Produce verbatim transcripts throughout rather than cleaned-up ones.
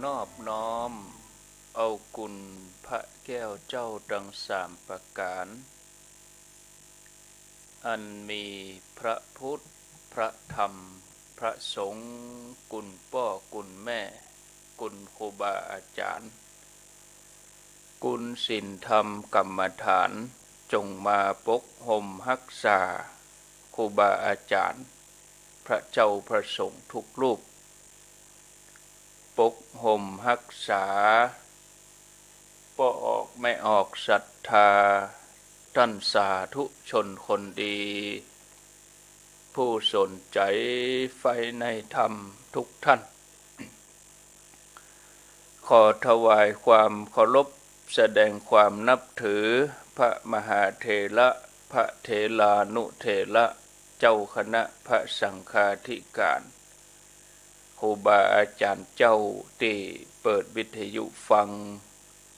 นอบน้อมเอาคุณพระแก้วเจ้าตังสามประก๋าน อันมีพระพุทธ พระธรรม พระสงฆ์ คุณป้อคุณแม่ คุณครูบาอาจ๋ารย์ คุณศีลธรรมกรรมฐาน จงมาปกฮ่มฮักษาครูบาอาจ๋ารย์ พระเจ้าพระสงฆ์ทุกรูป ปกฮ่มฮักษาป้อออกแม่ออกศรัทธา ต้านสาธุชนคนดี ผู้สนใจ๋ใฝ่ในธรรมทุกท่าน ขอถวายความเคารพ แสดงความนับถือ พระมหาเถระ พระเถรานุเถระ เจ้าคณะพระสังฆาธิการ ครูบาอาจ๋ารย์เจ้าตี้เปิดวิทยุฟัง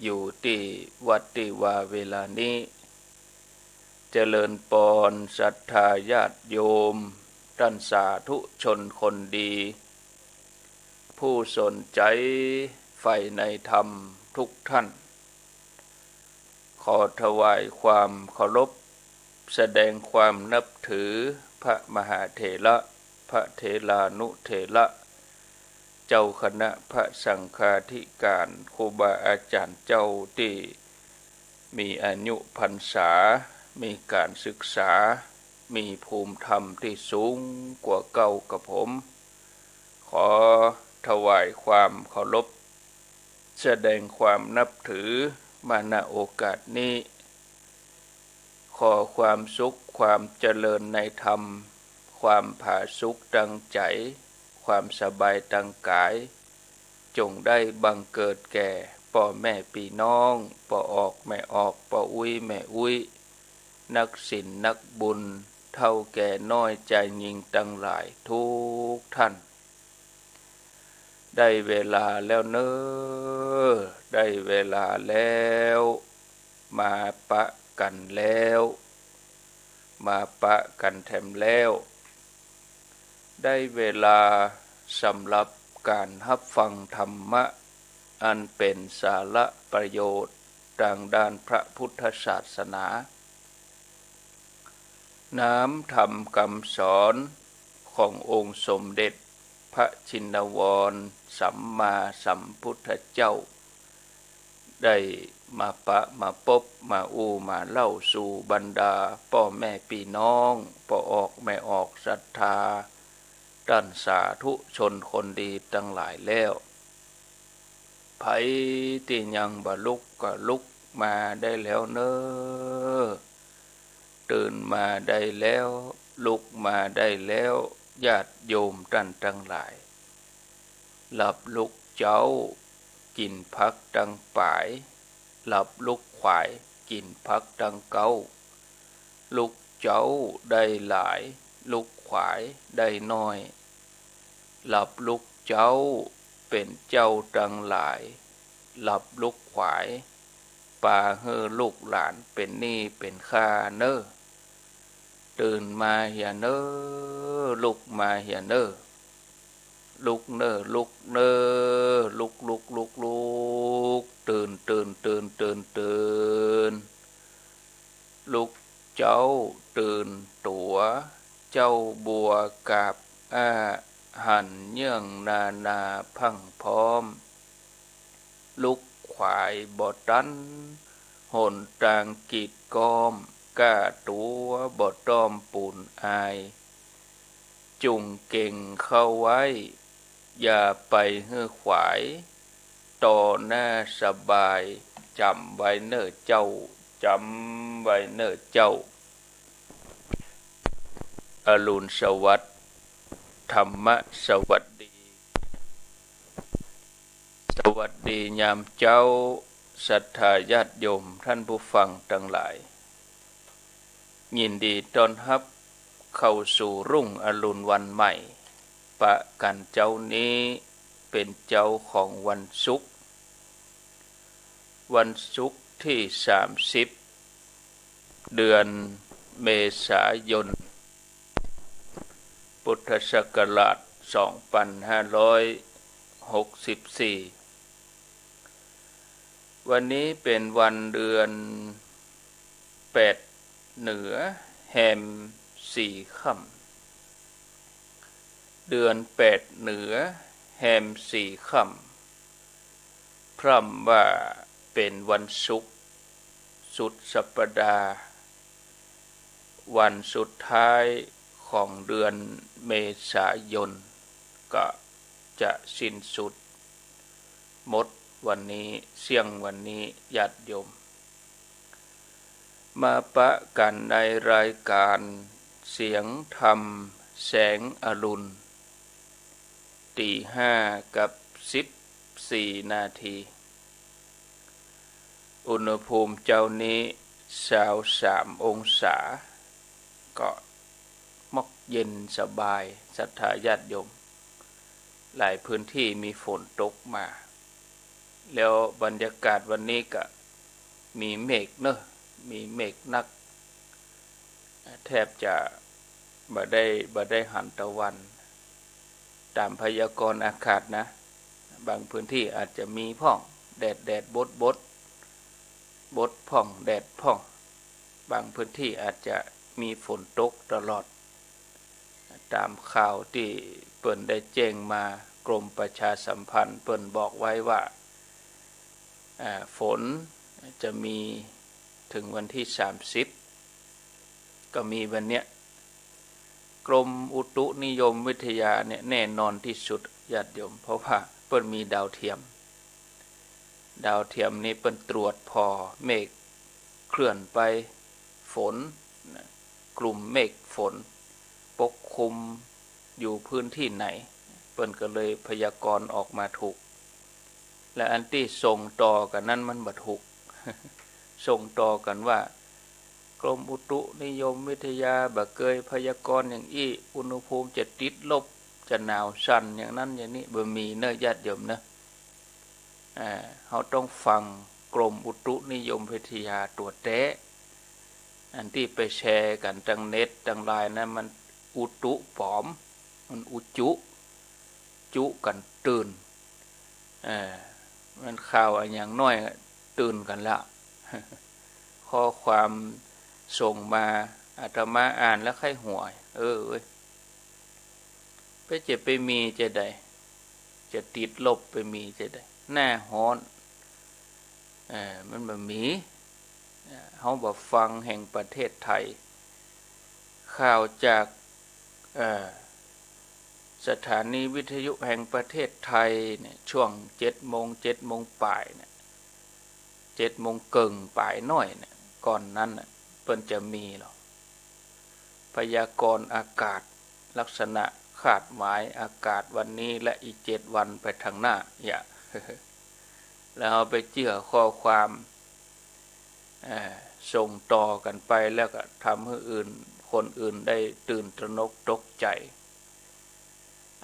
อยู่ตี้วัดตี้วาเวลานี้ เจริญปอนศรัทธาญาติโยม ต้านสาธุชนคนดี ผู้สนใจ๋ใฝ่ในธรรมทุกท่าน ขอถวายความเคารพ แสดงความนับถือ พระมหาเถระ พระเถรานุเถระ เจ้าคณะพระสังฆาธิการ ครูบาอาจ๋ารย์เจ้าตี้มีอายุพรรษา มีก๋านศึกษา มีภูมิธรรมตี้สูงกว่าเก่ากับผม ขอถวายความเคารพ แสดงความนับถือมา ณ โอกาสนี้ ขอความสุขความเจริญในธรรม ความผาสุกตังใจ๋ ความสบายตังก๋าย จงได้บังเกิดแก่ป้อแม่ปี้น้อง ป้อออกแม่ออก ป้ออุ๊ยแม่อุ๊ย นักศีลนักบุญ เฒ่าแก่น้อยจายญิงตังหลายทุกท่าน ได้เวลาแล้วเน่อ ได้เวลาแล้ว มาปะกั๋นแล้ว มาปะกั๋นแถมแล้ว ได้เวลาสำหรับก๋านฮับฟังธรรมะ อันเป๋นสาระประโยชน์ตางด้านพระพุทธศาสนา น้ำธรรมกำสอนขององค์สมเด็จพระชินวรสัมมาสัมพุทธเจ้า ได้มาปะมาปบมาอู้มาเล่าสู่บรรดาป้อแม่ปี้น้อง ป้อออกแม่ออกศรัทธา ต้านสาธุชนคนดีตังหลายแล้ว ใผตี้ยังบ่ลุกก็ลุกมาได้แล้วเน่อ ตื่นมาได้แล้ว ลุกมาได้แล้ว ญาติโยมต้านตังหลาย หลับลุกเจ๊า กิ๋นผักตังป๋าย หลับลุกขวาย กิ๋นผักตังเก๊า ลุกเจ๊าได้หลาย ลุกขวายได้น้อย หลับลุกเจ๊าเป๋นเจ้าตังหลาย หลับลุกขวาย ปาหื้อลูกหลานเป๋นหนี้เป๋นค่าเน่อ ตื่นมาเหียเน่อ ลุกมาเหียเน่อ ลุกเน่อ ลุกเน่อ ลุก ลุก ลุก ลุก ตื่น ตื่น ตื่น ตื่น ตื่น ลุกเจ๊าตื่นตั๋ว เจ๊าบัวกาบอ้า หันเยื่องนานาพรั่งพร้อม ลุกขวายบ่ตัน หนตางกีดก๊อม ก้าตั๋วบ่ต้อมปูนอาย จุ่งเก๋งเข้าไว้ อย่าไปหื้อขวาย ต่อหน้าสบาย จ๋ำไว้เน่อเจ้า จ๋ำไว้เน่อเจ้า อรุณสวัสดิ์ ธรรมะสวัสดี สวัสดียามเจ๊า ศรัทธาญาติโยมท่านผู้ฟังตังหลาย ยินดีต้อนฮับเข้าสู่รุ่งอรุณวันใหม่ ปะกั๋นเจ๊านี้เป๋นเจ๊าของวันศุกร์ วันศุกร์ตี้สามสิบ เดือนเมษายน พุทธศักราชสองพันห้าร้อยหกสิบสี่ วันนี้เป๋นวันเดือนแปดเหนือแฮมสี่ค่ำ เดือนแปดเหนือแฮมสี่ค่ำ พร่ำว่าเป๋นวันศุกร์สุดสัปดาห์ วันสุดท้ายของเดือนเมษายน ก็จะสิ้นสุดหมดวันนี้ เสี้ยงวันนี้ ญาติโยม มาปะกั๋นในรายการเสียงธรรมแสงอรุณ ตีห้ากับสิบสี่นาที อุณหภูมิเจ๊านี้ซาวสามองศา ก็มอกเย็นสบาย ศรัทธาญาติโยม หลายพื้นที่มีฝนตกมา แล้วบรรยากาศวันนี้ก็มีเมฆเนอะ มีเมฆนัก แทบจะบ่ได้ บ่ได้หันตะวัน ต๋ามพยากรณ์อากาศนะ บางพื้นที่อาจจะมีพ่อง แดดแดดบดบด บดพ่อง แดดพ่อง บางพื้นที่อาจจะมีฝนตกตลอด ต๋ามข่าวตี้เปิ้นได้แจ้งมา กรมประชาสัมพันธ์เปิ้นบอกไว้ว่า อ่า ฝนจะมีเถิงวันตี้สามสิบ ก็มีวันเนี้ย กรมอุตุนิยมวิทยาเนี่ยแน่นอนตี้สุดญาติโยม เพราะว่าเปิ้นมีดาวเทียม ดาวเทียมนี่เปิ้นตรวจผ่อเมฆเคลื่อนไป ฝนนะ กลุ่มเมฆฝนปกคลุมอยู่พื้นที่ไหน เปิ้นก็เลยพยากรณ์ออกมาถูก และอันตี้ส่งต่อกั๋นนั้นมันบ่ถูก ส่งต่อกั๋นว่า กรมอุตุนิยมวิทยาบ่เกยพยากรณ์อย่างอี้ อุณหภูมิจะติดลบ จะหนาวสั่นอย่างนั้นอย่างนี้ บ่มีเนอะญาติโยมเนอะ อ่า เฮาต้องฟังกรมอุตุนิยมวิทยาตั๋วแต๊ อันตี้ไปแชร์กั๋นตางเน็ตตางไลน์นั้นมันอุตุปลอม มันอุจุ จุกั๋นตื่น เออ มันข่าวอะหยังน้อยตื่นกั๋นละ ข้อความส่งมา อาตมาอ่านแล้วใค่หัว เออเว้ย ไปจะไปมีจะใด จะติดลบไปมีจะใด หน้าฮ้อน เออ มันบ่มี เฮาบ่ฟังแห่งประเทศไทย ข่าวจาก เอ่อ สถานีวิทยุแห่งประเทศไทยเนี่ย ช่วงเจ็ดโมง เจ็ดโมงป๋ายเนี่ย เจ็ดโมงเกิ่งป๋ายหน้อยเนี่ย ก่อนนั้นน่ะ เปิ้นจะมีลอ พยากรณ์อากาศ ลักษณะคาดหมายอากาศวันนี้และอีกเจ็ดวันไปข้างหน้า อย่า แล้วเอาไปเจื้อข้อความ เอ่อ ส่งต่อกั๋นไป แล้วก็ทำหื้ออื่น คนอื่นได้ตื่นตระหนกตกใจ๋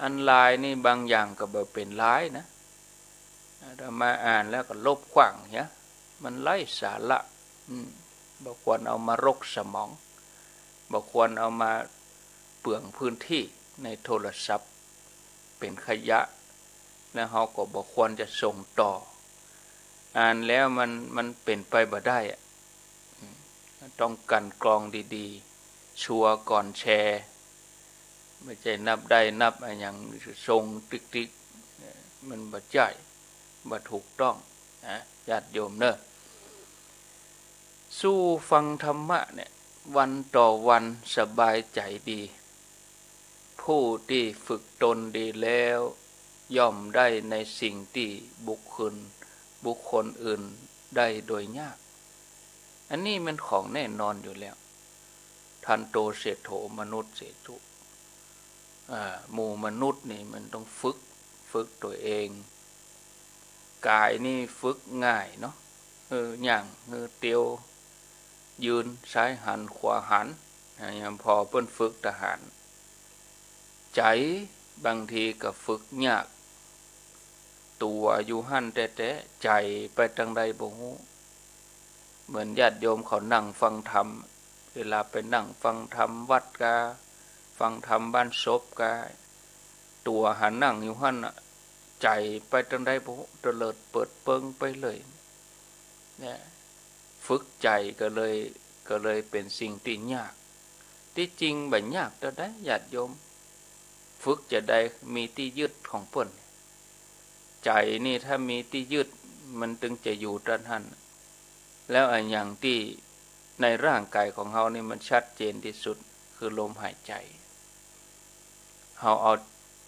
อันไลน์นี่บางอย่างก็บ่เป๋นไลน์นะ อาตมาอ่านแล้วก็ลบขว้างเหีย มันไร้สาระ อืม บ่ควรเอามารกสมอง บ่ควรเอามาเปลืองพื้นตี้ในโทรศัพท์ เป๋นขยะ แล้วเฮาก็บ่ควรจะส่งต่อ อ่านแล้วมัน มันเป๋นไปบ่ได้อะ อืม ต้องกลั่นกรองดีๆ ชัวร์ก่อนแชร์ บ่ใจ้นับได้นับอะหยังส่งติ๊กๆ มันบ่ใจ้ บ่ถูกต้องนะ ญาติโยมเนอะ สู้ฟังธรรมะเนี่ย วันต่อวันสบายใจ๋ดี ผู้ตี้ฝึกตนดีแล้ว ย่อมได้ในสิ่งตี้บุคคล บุคคลอื่นได้โดยยาก อันนี้มันของแน่นอนอยู่แล้ว ทันโต เศรษฐโถ มนุสเสสุ อ่า หมู่มนุษย์นี่มันต้องฝึก ฝึกตั๋วเอง ก๋ายนี่ฝึกง่ายเนาะ เออ ย่าง เออ เตียว ยืน ซ้ายหัน ขวาหัน อ่า ยังผ่อเปิ้นฝึกทหาร ใจ๋บางทีก็ฝึกยาก ตั๋วอยู่หั้นแต๊ๆ ใจ๋ไปตางใดบ่ฮู้ เหมือนญาติโยมเขานั่งฟังธรรม เวลาไปนั่งฟังธรรมวัดกา ฟังธรรมบ้านศพกา ตั๋วหานั่งอยู่หั้นน่ะ ใจ๋ไปตางใดบ่ฮู้ เตลิดเปิดเปิงไปเลย เนี่ย ฝึกใจ๋ก็เลย ก็เลยเป๋นสิ่งตี้ยาก ตี้จริงบ่ยากเต้าใด ญาติโยม ฝึกจะได้มีตี้ยึดของเปิ้น ใจ๋นี่ถ้ามีตี้ยึด มันตึงจะอยู่เต้าหั้น แล้วอะหยังตี้ในร่างก๋ายของเฮานี่มันชัดเจนตี้สุด คือลมหายใจ๋ เฮาเอา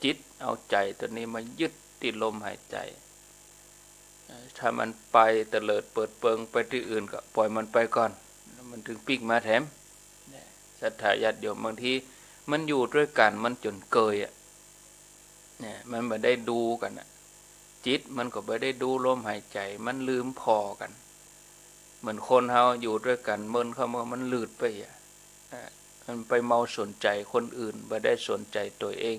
จิตเอาใจ๋โตนี้มายึดตี้ลมหายใจ๋ เอ่อ ถ้ามันไปเตลิดเปิดเปิงไปตี้อื่นก็ป่อยมันไปก่อน มันตึงปิ๊กมาแถม เนี่ย ศรัทธาญาติโยม บางทีมันอยู่ตวยกั๋นมันจ๋นเกยอะ เนี่ย มันบ่ได้ดูกั๋นอะ จิตมันก็บ่ได้ดูลมหายใจ๋ มันลืมผ่อกั๋น เหมือนคนเฮาอยู่ตวยกั๋น เมินเข้ามามันลืดไปอะ อ่ะ มันไปเมาสนใจ๋คนอื่น บ่ได้สนใจ๋ตั๋วเอง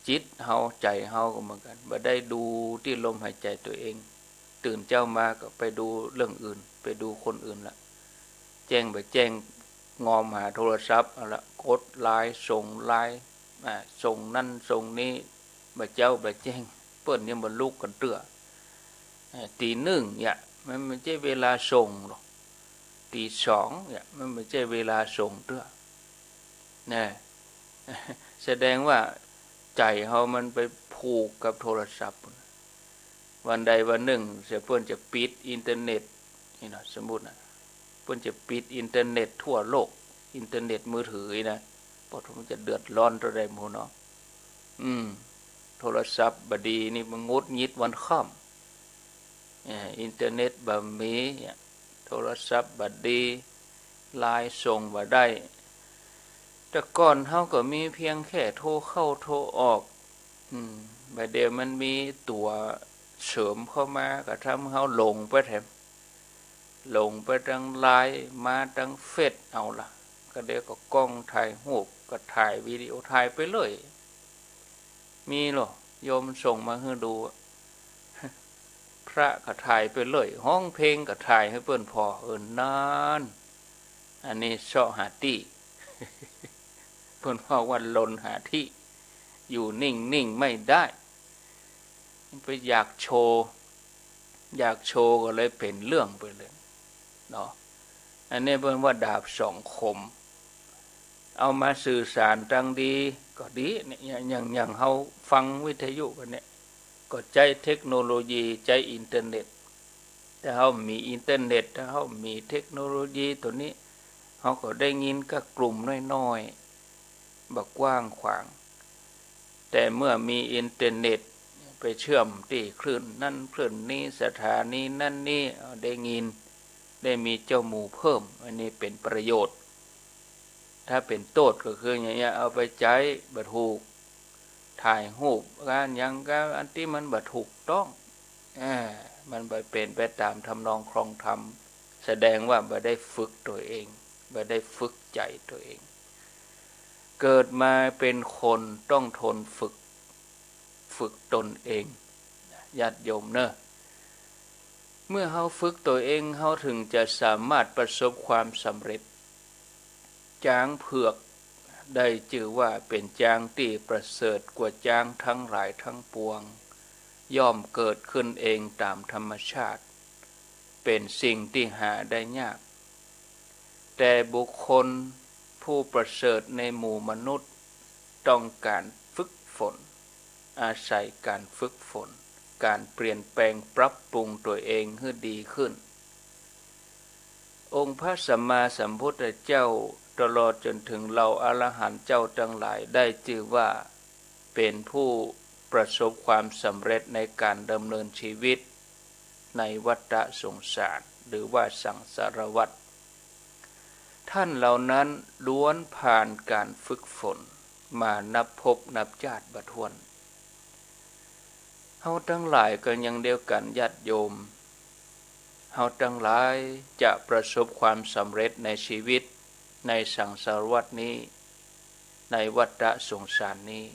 จิตเฮาใจ๋เฮาก็เหมือนกั๋น บ่ได้ดูตี้ลมหายใจ๋ตั๋วเอง ตื่นเจ๊ามาก็ไปดูเรื่องอื่น ไปดูคนอื่นละ แจ้งบ่แจ้ง งอมหาโทรศัพท์เอาละ กดไลน์ ส่งไลน์ อ่า ส่งนั่นส่งนี้ บ่เจ๊าบ่แจ้ง เปิ้นยังบ่ลุกกั๋นเตื้อ อ่า ตี๋นึ่งเนี่ย มันบ่ใจ้เวลาส่งหรอก ตี๋สองเนี่ย มันบ่ใจ้เวลาส่งเตื้อ นะ แสดงว่าใจ๋เฮามันไปผูกกับโทรศัพท์ วันใดวันนึ่งเสียเปิ้นจะปิดอินเทอร์เน็ตนี่นะ สมมุตินะ เปิ้นจะปิดอินเทอร์เน็ตทั่วโลก อินเทอร์เน็ตมือถือนี่นะ ปอดมันจะเดือดร้อนเต้าใดหมู่เนาะ อืม โทรศัพท์บ่ดีนี่มันหงุดหงิดวันค่ำ เอ่อ อินเทอร์เน็ตบ่มี โทรศัพท์บ่ดี ไลน์ส่งบ่ได้ แต่ก่อนเฮาก็มีเพียงแค่โทรเข้าโทรออก อืม บ่าเดี่ยวมันมีตั๋วเสริมเข้ามา ก็ทำหื้อเฮาหลงไปแถม หลงไปตังไลน์ มาตังเฟซ เอาละ ก็เดี๋ยวก็กล้องถ่ายฮูป ก็ถ่ายวิดีโอ ถ่ายไปเลย มีลอ โยมส่งมาหื้อดู พระก็ถ่ายไปเลย ฮ้องเพลงก็ถ่ายหื้อเปิ้นผ่อ เออ นั่น อันนี้เซาะหาตี้ เปิ้นว่าวันลนหาตี้ อยู่นิ่งๆ ไม่ได้ ไปอยากโชว์ อยากโชว์ก็เลยเป๋นเรื่องไปเลยเนาะ อันนี้เปิ้นว่าดาบสองคม เอามาสื่อสารตังดีก็ดีเนี่ย อย่าง อย่าง อย่างเฮาฟังวิทยุกั๋นเนี่ย ก็ใจ๊เทคโนโลยี ใจ๊อินเทอร์เน็ต ถ้าเฮามีอินเทอร์เน็ต ถ้าเฮามีเทคโนโลยีตั๋วนี้ เฮาก็ได้ยินก้ากลุ่มน้อยๆ บ่กว้างขวาง แต่เมื่อมีอินเทอร์เน็ตไปเชื่อมตี้คลื่นนั้นคลื่นนี้ สถานีนั้นนี้ เอา ได้ยิน ได้มีเจ้าหมู่เพิ่ม อันนี้เป๋นประโยชน์ ถ้าเป๋นโต้ษก็คืออย่างเงี้ย เอาไปใจ๊บ่ถูก ถ่ายฮูป การหยัง การอันตี้มันบ่ถูกต้อง อ่า มันบ่เป๋นไปต๋ามทำนองคลองธรรม แสดงว่าบ่ได้ฝึกตั๋วเอง บ่ได้ฝึกใจ๋ตั๋วเอง เกิดมาเป๋นคนต้องทนฝึก ฝึกตนเอง ญาติโยมเนอะ เมื่อเฮาฝึกตั๋วเอง เฮาถึงจะสามารถประสบความสำเร็จ จ๊างเผือกได้จื้อว่าเป๋นจ๊างตี้ประเสริฐกว่าจ๊างตังหลายตังปวง ย่อมเกิดขึ้นเองต๋ามธรรมชาติ เป๋นสิ่งตี้หาได้ยาก แต่บุคคลผู้ประเสริฐในหมู่มนุษย์ต้องการฝึกฝน อาศัยการฝึกฝน การเปลี่ยนแปลงปรับปรุงตั๋วเองหื้อดีขึ้น องค์พระสัมมาสัมพุทธเจ้าตลอดจ๋นถึงเหล่าอรหันต์เจ้าตังหลายได้จื้อว่าเป๋นผู้ประสบความสำเร็จในการดำเนินชีวิตในวัฏสงสาร หรือว่าสังสารวัฏ ท่านเหล่านั้นล้วนผ่านการฝึกฝนมานับภพนับจาติบ่ถ้วน เฮาตังหลายก็อย่างเดียวกั๋น ญาติโยม เฮาตังหลายจะประสบความสำเร็จในชีวิต ในสังสารวัฏนี้ ในวัฏสงสารนี้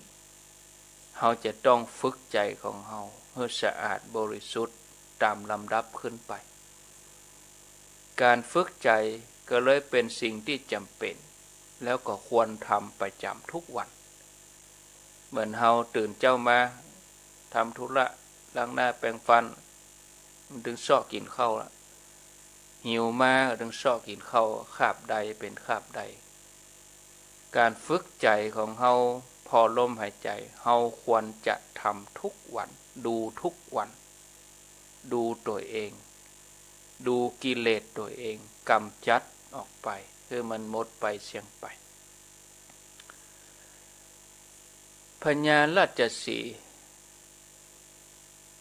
เฮาจะต้องฝึกใจ๋ของเฮาหื้อสะอาดบริสุทธิ์ต๋ามลำดับขึ้นไป การฝึกใจ๋ก็เลยเป๋นสิ่งตี้จ๋ำเป๋น แล้วก็ควรทำประจ๋ำทุกวัน เหมือนเฮาตื่นเจ๊ามา ทำธุระ ล้างหน้าแปรงฟัน มันตึงเซาะกิ๋นข้าวละ หิวมาก็ตึงเซาะกิ๋นข้าว คาบใดเป๋นคาบใด ก๋านฝึกใจ๋ของเฮาผ่อลมหายใจ๋ เฮาควรจะทำทุกวัน ดูทุกวัน ดูตั๋วเอง ดูกิเลสตั๋วเอง ก๋ำจัดออกไป หื้อมันหมดไปเสี้ยงไป พญาราชสีห์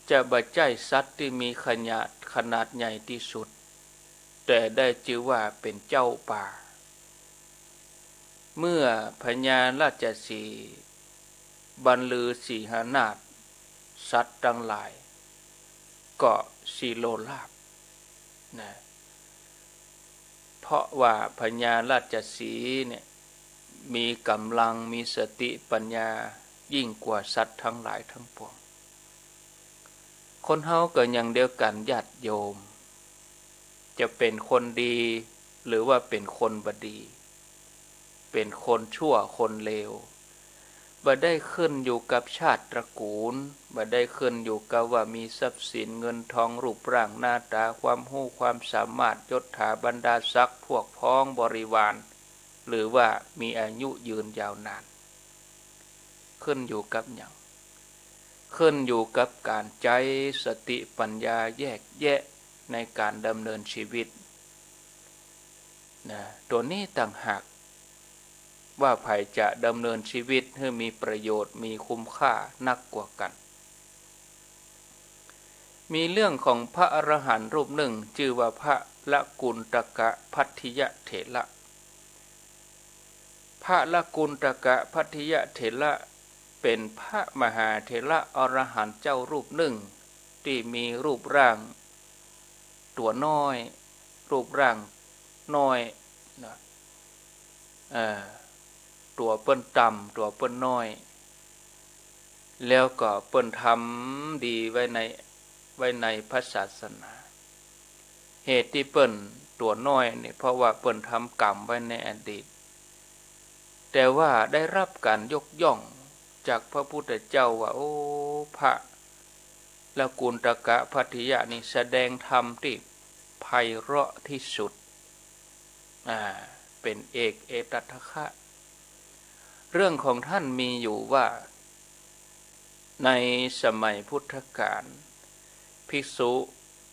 จะบ่ใจ้สัตว์ตี้มีขนาด ขนาดใหญ่ตี้สุด แต่ได้จื้อว่าเป๋นเจ้าป่า เมื่อพญาราชสีห์บรรลือสีหนาฏ สัตว์ตังหลายก็สิโลภลาภนะ เพราะว่าพญาราชสีห์เนี่ย มีก๋ำลัง มีสติปัญญายิ่งกว่าสัตว์ตังหลายตังปวง คนเฮาก็อย่างเดียวกั๋นญาติโยม จะเป๋นคนดี หรือว่าเป๋นคนบ่ดี เป๋นคนชั่วคนเลว บ่ได้ขึ้นอยู่กับชาติตระกูล บ่ได้ขึ้นอยู่กับว่ามีทรัพย์สินเงินทอง รูปร่างหน้าต๋า ความฮู้ความสามารถ ยศถาบรรดาศักดิ์ พวกพ้องบริวาร หรือว่ามีอายุยืนยาวนาน ขึ้นอยู่กับหยัง ขึ้นอยู่กับก๋านใจ๊สติปัญญาแยกแยะในก๋านดำเนินชีวิตนะ ตั๋วนี้ต่างหาก ว่าใผจะดำเนินชีวิตหื้อมีประโยชน์ มีคุณค่านักกว่ากั๋น มีเรื่องของพระอรหันต์รูปนึ่ง จื้อว่าพระละกุณฑกภัททิยเถระ พระละกุณฑกภัททิยเถระ เป๋นพระมหาเถระอรหันต์เจ้ารูปนึ่ง ตี้มีรูปร่างตั๋วน้อย รูปร่างน้อยนะ เอ่อ ตั๋วเปิ้นต่ำ ตั๋วเปิ้นน้อย แล้วก็เปิ้นทำดีไว้ใน ไว้ในพระศาสนา เหตุตี้เปิ้นตั๋วน้อยนี่ เพราะว่าเปิ้นทำกรรมไว้ในอดีต แต่ว่าได้รับก๋านยกย่องจากพระพุทธเจ้าว่า โอ้ พระละกุณฑกภัททิยะนี่แสดงธรรมตี้ไพเราะตี้สุด อ่า เป๋นเอกเอตัทถะ เรื่องของท่านมีอยู่ว่า ในสมัยพุทธกาล ภิกษุ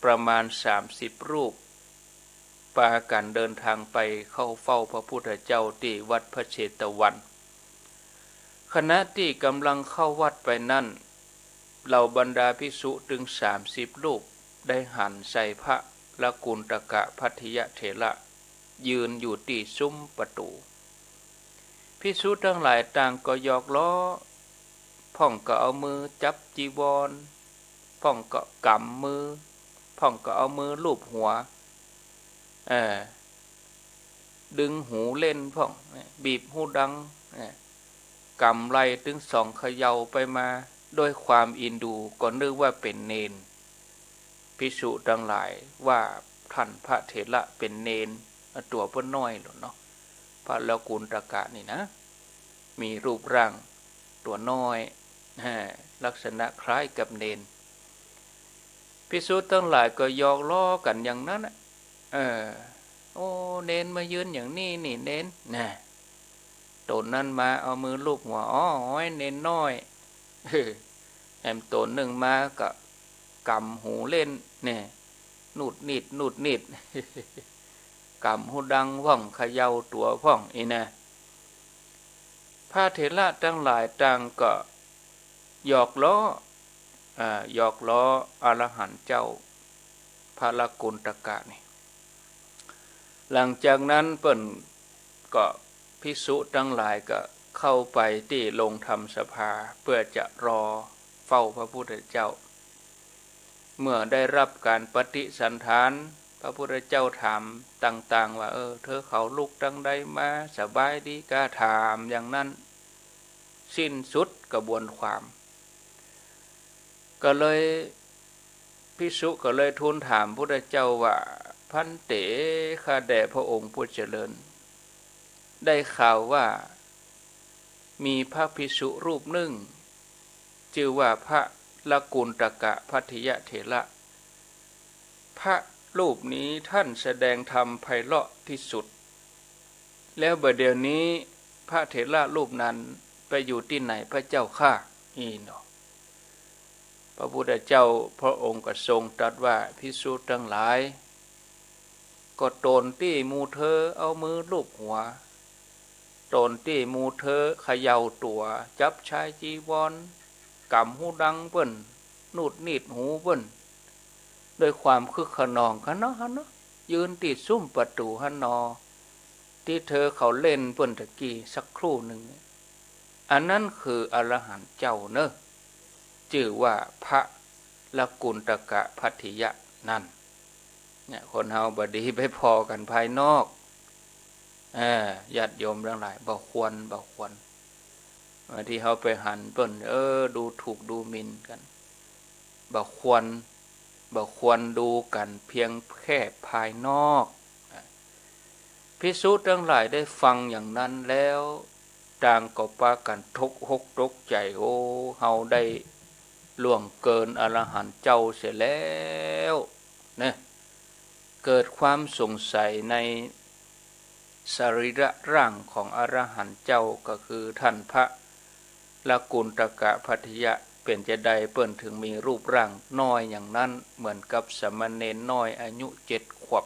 ประมาณสามสิบรูป ปากั๋นเดินทางไปเข้าเฝ้าพระพุทธเจ้าตี้วัดพระเชตวัน ขณะตี้ก่ำลังเข้าวัดไปนั้น เหล่าบรรดาภิกษุตึงสามสิบรูป ได้หันใส่พระละกุณฑกภัททิยเถระ ยืนอยู่ตี้ซุ้มประตู๋ ภิกษุตังหลายต่างก็หยอกล้อ พ่องก็เอามือจับจีวร พ่องก็ก๋ำมือ พ่องก็เอามือลูบหัว เออ ดึงหูเล่นพ่อง บีบฮูดัง ก๋ำไหล่ตึงสองเขย่าไปมา ด้วยความอินดู ก็นึกว่าเป๋นเณร ภิกษุตังหลายว่าท่านพระเถระเป๋นเณร ตั๋วเปิ้นน้อยโลดเนาะ พระละกุณฑกะนี่นะ มีรูปร่างตั๋วน้อย ลักษณะคล้ายกับเณร ภิกษุตังหลายก็หยอกล้อกั๋นอย่างนั้นน่ะ เออ โอ้ เณรมายืนอย่างนี้นี่เณร น่ะ ต๋นนั้นมาเอามือลูบหัว อ้อย เณรน้อย แหมต๋นนึ่งมาก็ก๋ำหูเล่น เนี่ย นูดนิด นูดนิด ก๋ำฮูดังพ่อง เขย่าตั๋วพ่อง อี้นะ พระเถระตังหลายต่างก็หยอกล้อ อ่า หยอกล้ออรหันต์เจ้า พระละกุณฑกะนี่ หลังจากนั้นเปิ้นก็ ภิกษุตังหลายก็เข้าไปตี้โรงธรรมสภา เปื้อจะรอเฝ้าพระพุทธเจ้า เมื่อได้รับก๋านปฏิสันถาน พระพุทธเจ้าถามต่างๆ ว่า เออ เธอเขาลุกตังใดมา สบายดีกา ถามอย่างนั้น สิ้นสุดกระบวนความ ก็เลย ภิกษุก็เลยทูลถามพุทธเจ้าว่า ภันเต ข้าแต่พระองค์ผู้เจริญ ได้ข่าวว่า มีพระภิกษุรูปนึ่ง จื้อว่าพระละกุณฑกภัททิยเถระ พระรูปนี้ท่านแสดงธรรมไพเราะที่สุด แล้วบ่าเดี่ยวนี้พระเถระรูปนั้นไปอยู่ตี้ไหนพระเจ้าข้า อี้เนาะ พระพุทธเจ้าพระองค์ก็ทรงตรัสว่า ภิกษุตังหลาย ก็ต๋นตี้หมู่เธอเอามือลูบหัว ต๋นตี้หมู่เธอเขย่าตั๋ว จับชายจีวร ก๋ำฮูดังเปิ้น นูดนีดหูเปิ้น ด้วยความคึกคะนอง หั้นเนาะ หั้นเนาะ ยืนตี้ซุ่มประตู๋หั้นเนาะ ตี้เธอเขาเล่นเปิ้นตะกี้สักครู่นึ่ง อันนั้นคืออรหันต์เจ้าเนาะ จื้อว่าพระละกุณฑกภัททิยะนั้น เนี่ย คนเฮาบ่ดีไปผ่อกั๋นภายนอก เออ ญาติโยมตังหลาย บ่ควร บ่ควร บางทีเฮาไปหันเปิ้น เออ ดูถูกดูหมิ่นกั๋น บ่ควร บ่ควรดูกั๋นเพียงแค่ภายนอก ภิกษุตังหลายได้ฟังอย่างนั้นแล้ว ต่างก็ปากั๋นตกหกตกใจ๋ โอ้ เฮาได้ล่วงเกินอรหันต์เจ้าเสียแล้ว เนี่ย เกิดความสงสัยในสรีระร่างของอรหันต์เจ้า ก็คือท่านพระละกุณฑกภัททิยะ เป๋นจาใดเปิ้นถึงมีรูปร่างน้อยอย่างนั้น เหมือนกับสามเณรน้อยอายุเจ็ดขวบ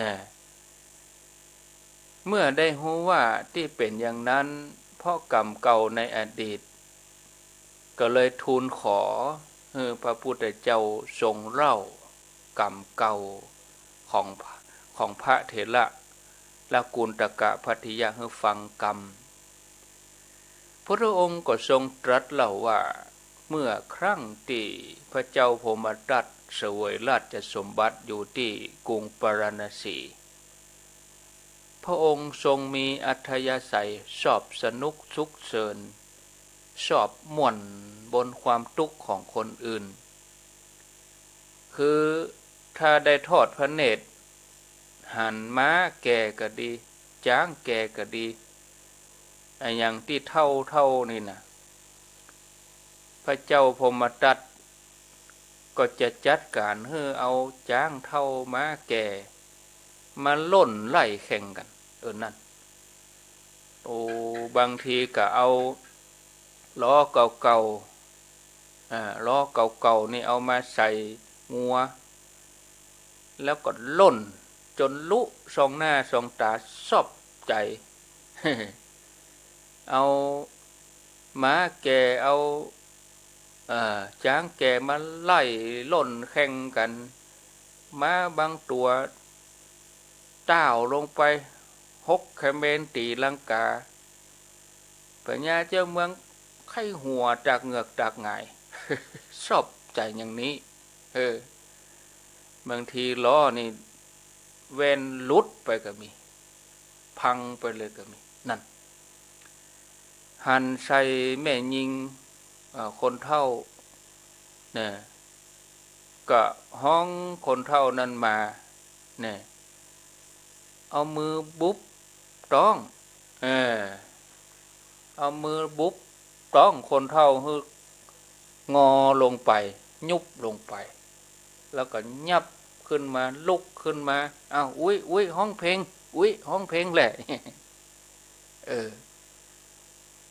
นะ เมื่อได้ฮู้ว่าตี้เป๋นอย่างนั้น เพราะกรรมเก่าในอดีต ก็เลยทูลขอหื้อพระพุทธเจ้าทรงเล่ากรรมเก่าของ ของพระเถระละกุณฑกภัททิยะหื้อฟังกำ พุทธองค์ก็ทรงตรัสเล่าว่า เมื่อครั้งตี้พระเจ้าพรหมทัตเสวยราชสมบัติอยู่ตี้กรุงปาราณสี พระองค์ทรงมีอัธยาศัยชอบสนุกสุขเสิน ชอบม่วนบนความตุ๊กข์ของคนอื่น คือถ้าได้ทอดพระเนตรหันม้าแก่ก็ดี จ๊างแก่ก็ดี อะหยังตี้เฒ่าๆ นี่นะ พระเจ้าพรหมทัตก็จะจัดก๋านหื้อเอาจ๊างเฒ่าม้าแก่มาล่นไล่แข่งกั๋น เออ นั่น โอ้ บางทีก็เอาล้อเก่าๆ อ่า ล้อเก่าๆ นี่เอามาใส่งัว แล้วก็ล่นจ๋นลุส่องหน้าส่องต๋า ชอบใจ๋ เอาม้าแก่ เอา เอ่อ จ๊างแก่มาไล่ล่นแข่งกั๋น ม้าบางตั๋วต้าวลงไป หกเขมรตีลังกา พญาเจ้าเมืองไข้หัวตากเหงือกตากหงาย ชอบใจ๋อย่างนี้ เออ บางทีล้อนี่แว่นหลุดไปก็มี พังไปเลยก็มี นั่น หันใส่แม่ญิง เอ่อ คนเฒ่า เนี่ย ก็ฮ้องคนเฒ่านั้นมา เนี่ย เอามือบุบต๊อง เออ เอามือบุบต๊องคนเฒ่าหื้องอลงไป ยุบลงไป แล้วก็ยับขึ้นมา ลุกขึ้นมา อ้าว อุ๊ย อุ๊ย ฮ้องเพลง อุ๊ย ฮ้องเพลงแหละ เออ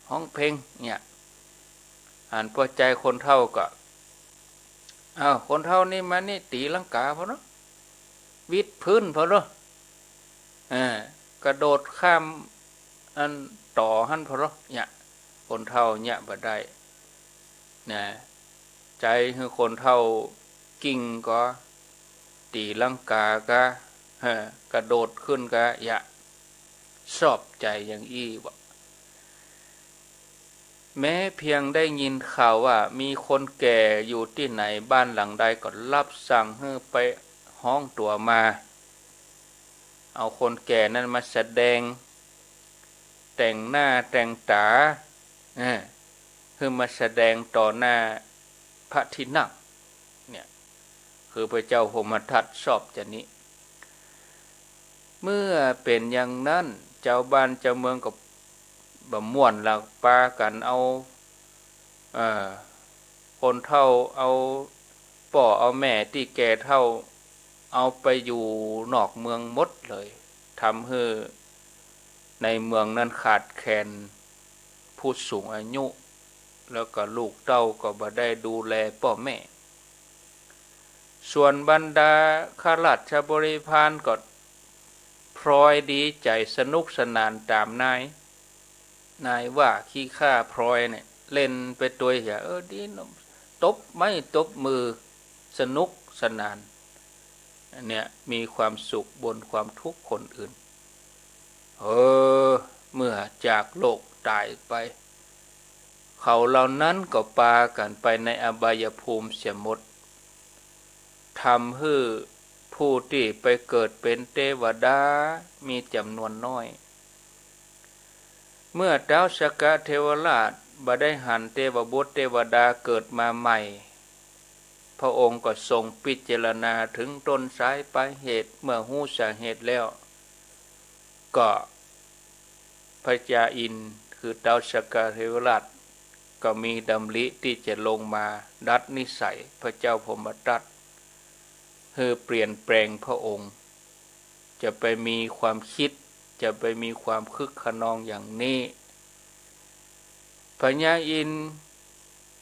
ฮ้องเพลงเนี่ย หันปอใจ๋คนเฒ่าก็ อ้าว คนเฒ่านี่มานี่ ตี๋ลังกาพ่อเนาะ วิดพื้นพ่อเนาะ เออ กระโดดข้ามอันต่อหั้นพ่อเนาะ เนี่ย คนเฒ่าเนี่ยบ่ได้ นะ ใจ๋หื้อคนเฒ่ากิ้งก็ ตี๋ลังกาก็ เออ กระโดดขึ้นก็ อย่า ชอบใจ๋อย่างอี้วะ แม้เพียงได้ยินข่าวว่ามีคนแก่อยู่ตี้ไหนบ้านหลังใด ก็รับสั่งหื้อไปฮ้องตั๋วมา เอาคนแก่นั้นมาแสดง แต่งหน้าแต่งต๋า เออ หื้อมาแสดงต่อหน้าพระที่นั่ง เนี่ย คือพระเจ้าพรหมทัตชอบจะนี้ เมื่อเป๋นอย่างนั้น จาวบ้านจาวเมืองก็บ่ม่วนละ ปากั๋นเอา เอ่อ คนเฒ่า เอา ป้อเอาแม่ตี้แก่เฒ่า เอาไปอยู่นอกเมืองหมดเลย ทำหื้อในเมืองนั้นขาดแคลนผู้สูงอายุ แล้วก็ลูกเต้าก็บ่ได้ดูแลป้อแม่ ส่วนบรรดาข้าราชบริพารก็พลอยดีใจ๋สนุกสนานต๋ามนาย นายว่าขี้ข้าพลอยเนี่ย เล่นไปตวยเหีย เออ ดีเนาะ ตบไม้ตบมือ สนุกสนาน อันเนี้ยมีความสุขบนความทุกข์คนอื่น เออ เมื่อจากโลกต๋ายไป เขาเหล่านั้นก็ปากั๋นไปในอบายภูมิเสียหมด ทำหื้อผู้ตี้ไปเกิดเป๋นเตวดามีจ๋ำนวนน้อย เมื่อท้าวสักกะเทวราชบ่ได้หันเตวบุตรเตวดาเกิดมาใหม่ พระองค์ก็ทรงพิจารณาถึงต้นสายปลายเหตุ เมื่อฮู้สาเหตุแล้ว ก็พญาอินทร์คือท้าวสักกะเทวราช ก็มีดำริตี้จะลงมาดัดนิสัยพระเจ้าพรหมทัต หื้อเปลี่ยนแปลงพระองค์ จะไปมีความคิด จะไปมีความคึกคะนองอย่างนี้ พญาอินทร์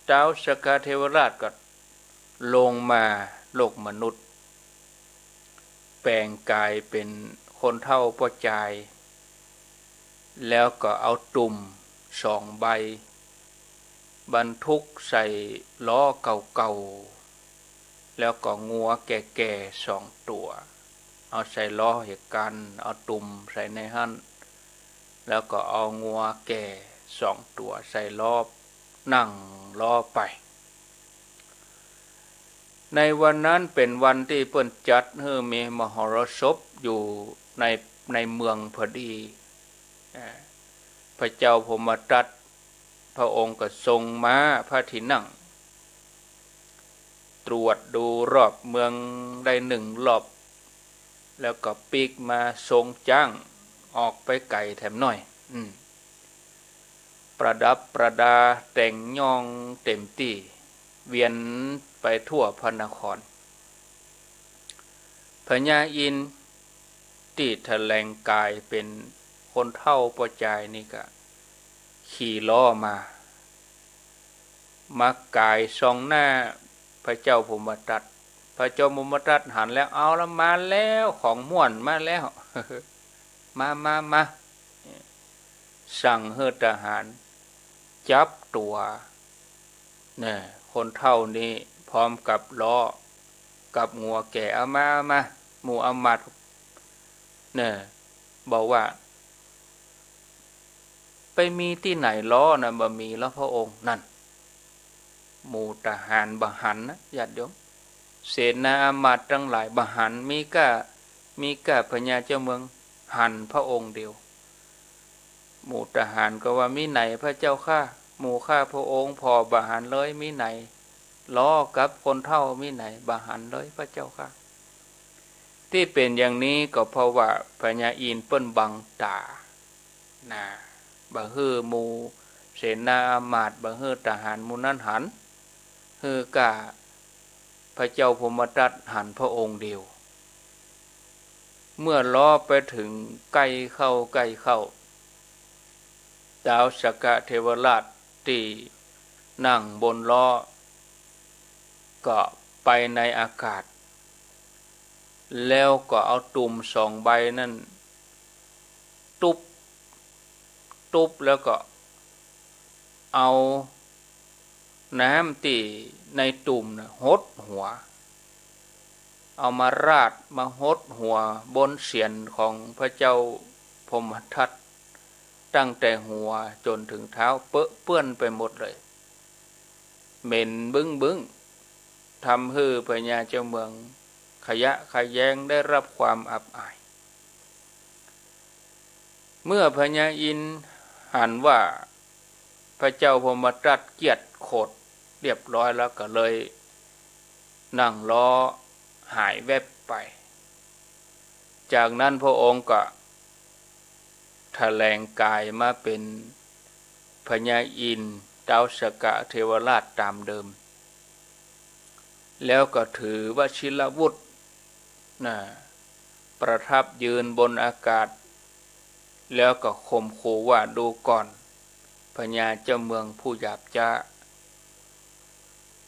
ท้าวสักกะเทวราชก็ลงมาโลกมนุษย์ แป๋งก๋ายเป๋นคนเฒ่าป้อจาย แล้วก็เอาตุ่มสองใบ บรรทุกใส่ล้อเก่าๆ แล้วก็งัวแก่ๆ สองตั๋ว เอาใส่ล้อเหตุการณ์ เอาตุ่มใส่ในหั้น แล้วก็เอางัวแก่สองตั๋วใส่ล้อ นั่งล้อไป ในวันนั้นเป๋นวันตี้เปิ้นจัดหื้อมีมหรสพอยู่ใน ในเมืองพอดี อ่า พระเจ้าพรหมทัต พระองค์ก็ทรงม้าพระที่นั่ง ตรวจดูรอบเมืองได้หนึ่งรอบ แล้วก็ปิ๊กม้าทรงจ๊างออกไปไก๋แถมหน้อย อืม ประดับประดาแต่งย่องเต็มตี้ เวียนไปทั่วพระนคร พญาอินทร์ตี้แถลงก๋ายเป๋นคนเฒ่าป้อจายนี่ก็ขี่ล้อมา มาก๋ายส่องหน้าพระเจ้าพรหมทัต พระเจ้าพรหมทัตหันแล้ว เอาละ มาแล้ว ของม่วนมาแล้ว มา มา มา สั่งหื้อทหารจับตั๋ว เนี่ย คนเฒ่านี้พร้อมกับล้อ กับงัวแก่ เอามา เอามา หมู่อำมาตย์ เนี่ย บอกว่า ไปมีตี้ไหนล้อนะ บ่มีแล้วพระองค์ นั่น หมู่ทหารบ่หันนะ ญาติโยม เสนาอำมาตย์ตังหลายบ่หัน มีก้า มีก้าพญาเจ้าเมืองหันพระองค์เดียว หมู่ทหารก็ว่า มีไหนพระเจ้าข้า หมู่ข้าพระองค์ผ่อบ่หันเลย มีไหน ล้อกับคนเฒ่ามีไหน บ่หันเลยพระเจ้าข้า ตี้เป๋นอย่างนี้ก็เพราะว่าพญาอินทร์เปิ้นบังต๋า นะ บ่หื้อหมู่เสนาอำมาตย์ บ่หื้อทหารหมู่นั้นหัน หื้อก้าพระเจ้าพรหมทัตหันพระองค์เดียว เมื่อล้อไปเถิงใก้เข้า ใก้เข้า ท้าวสักกะเทวราชตี้นั่งบนล้อ ก็ไปในอากาศ แล้วก็เอาตุ่มสองใบนั้นตุ๊บ ตุ๊บแล้วก็เอาน้ำตี้ในตุ่มน่ะหดหัว เอามาราดมาหดหัวบนเศียรของพระเจ้าพรหมทัต ตั้งแต่หัวจ๋นเถิงเท้าเปอะเปื้อนไปหมดเลย เหม็นบึ้งๆ ทำหื้อพญาเจ้าเมืองขยะแขยงได้รับความอับอาย เมื่อพญาอินทร์หันว่าพระเจ้าพรหมทัตเกลียดโขดเรียบร้อยแล้วก็เลยนั่งล้อหายแวบไป จากนั้นพระองค์ก็แถลงก๋ายมาเป๋นพญาอินทร์ท้าวสักกะเทวราชต๋ามเดิม แล้วก็ถือวชิรวุธ นะ ประทับยืนบนอากาศ แล้วก็ข่มขู่ว่า ดูก่อน พญาเจ้าเมืองผู้หยาบจ๊า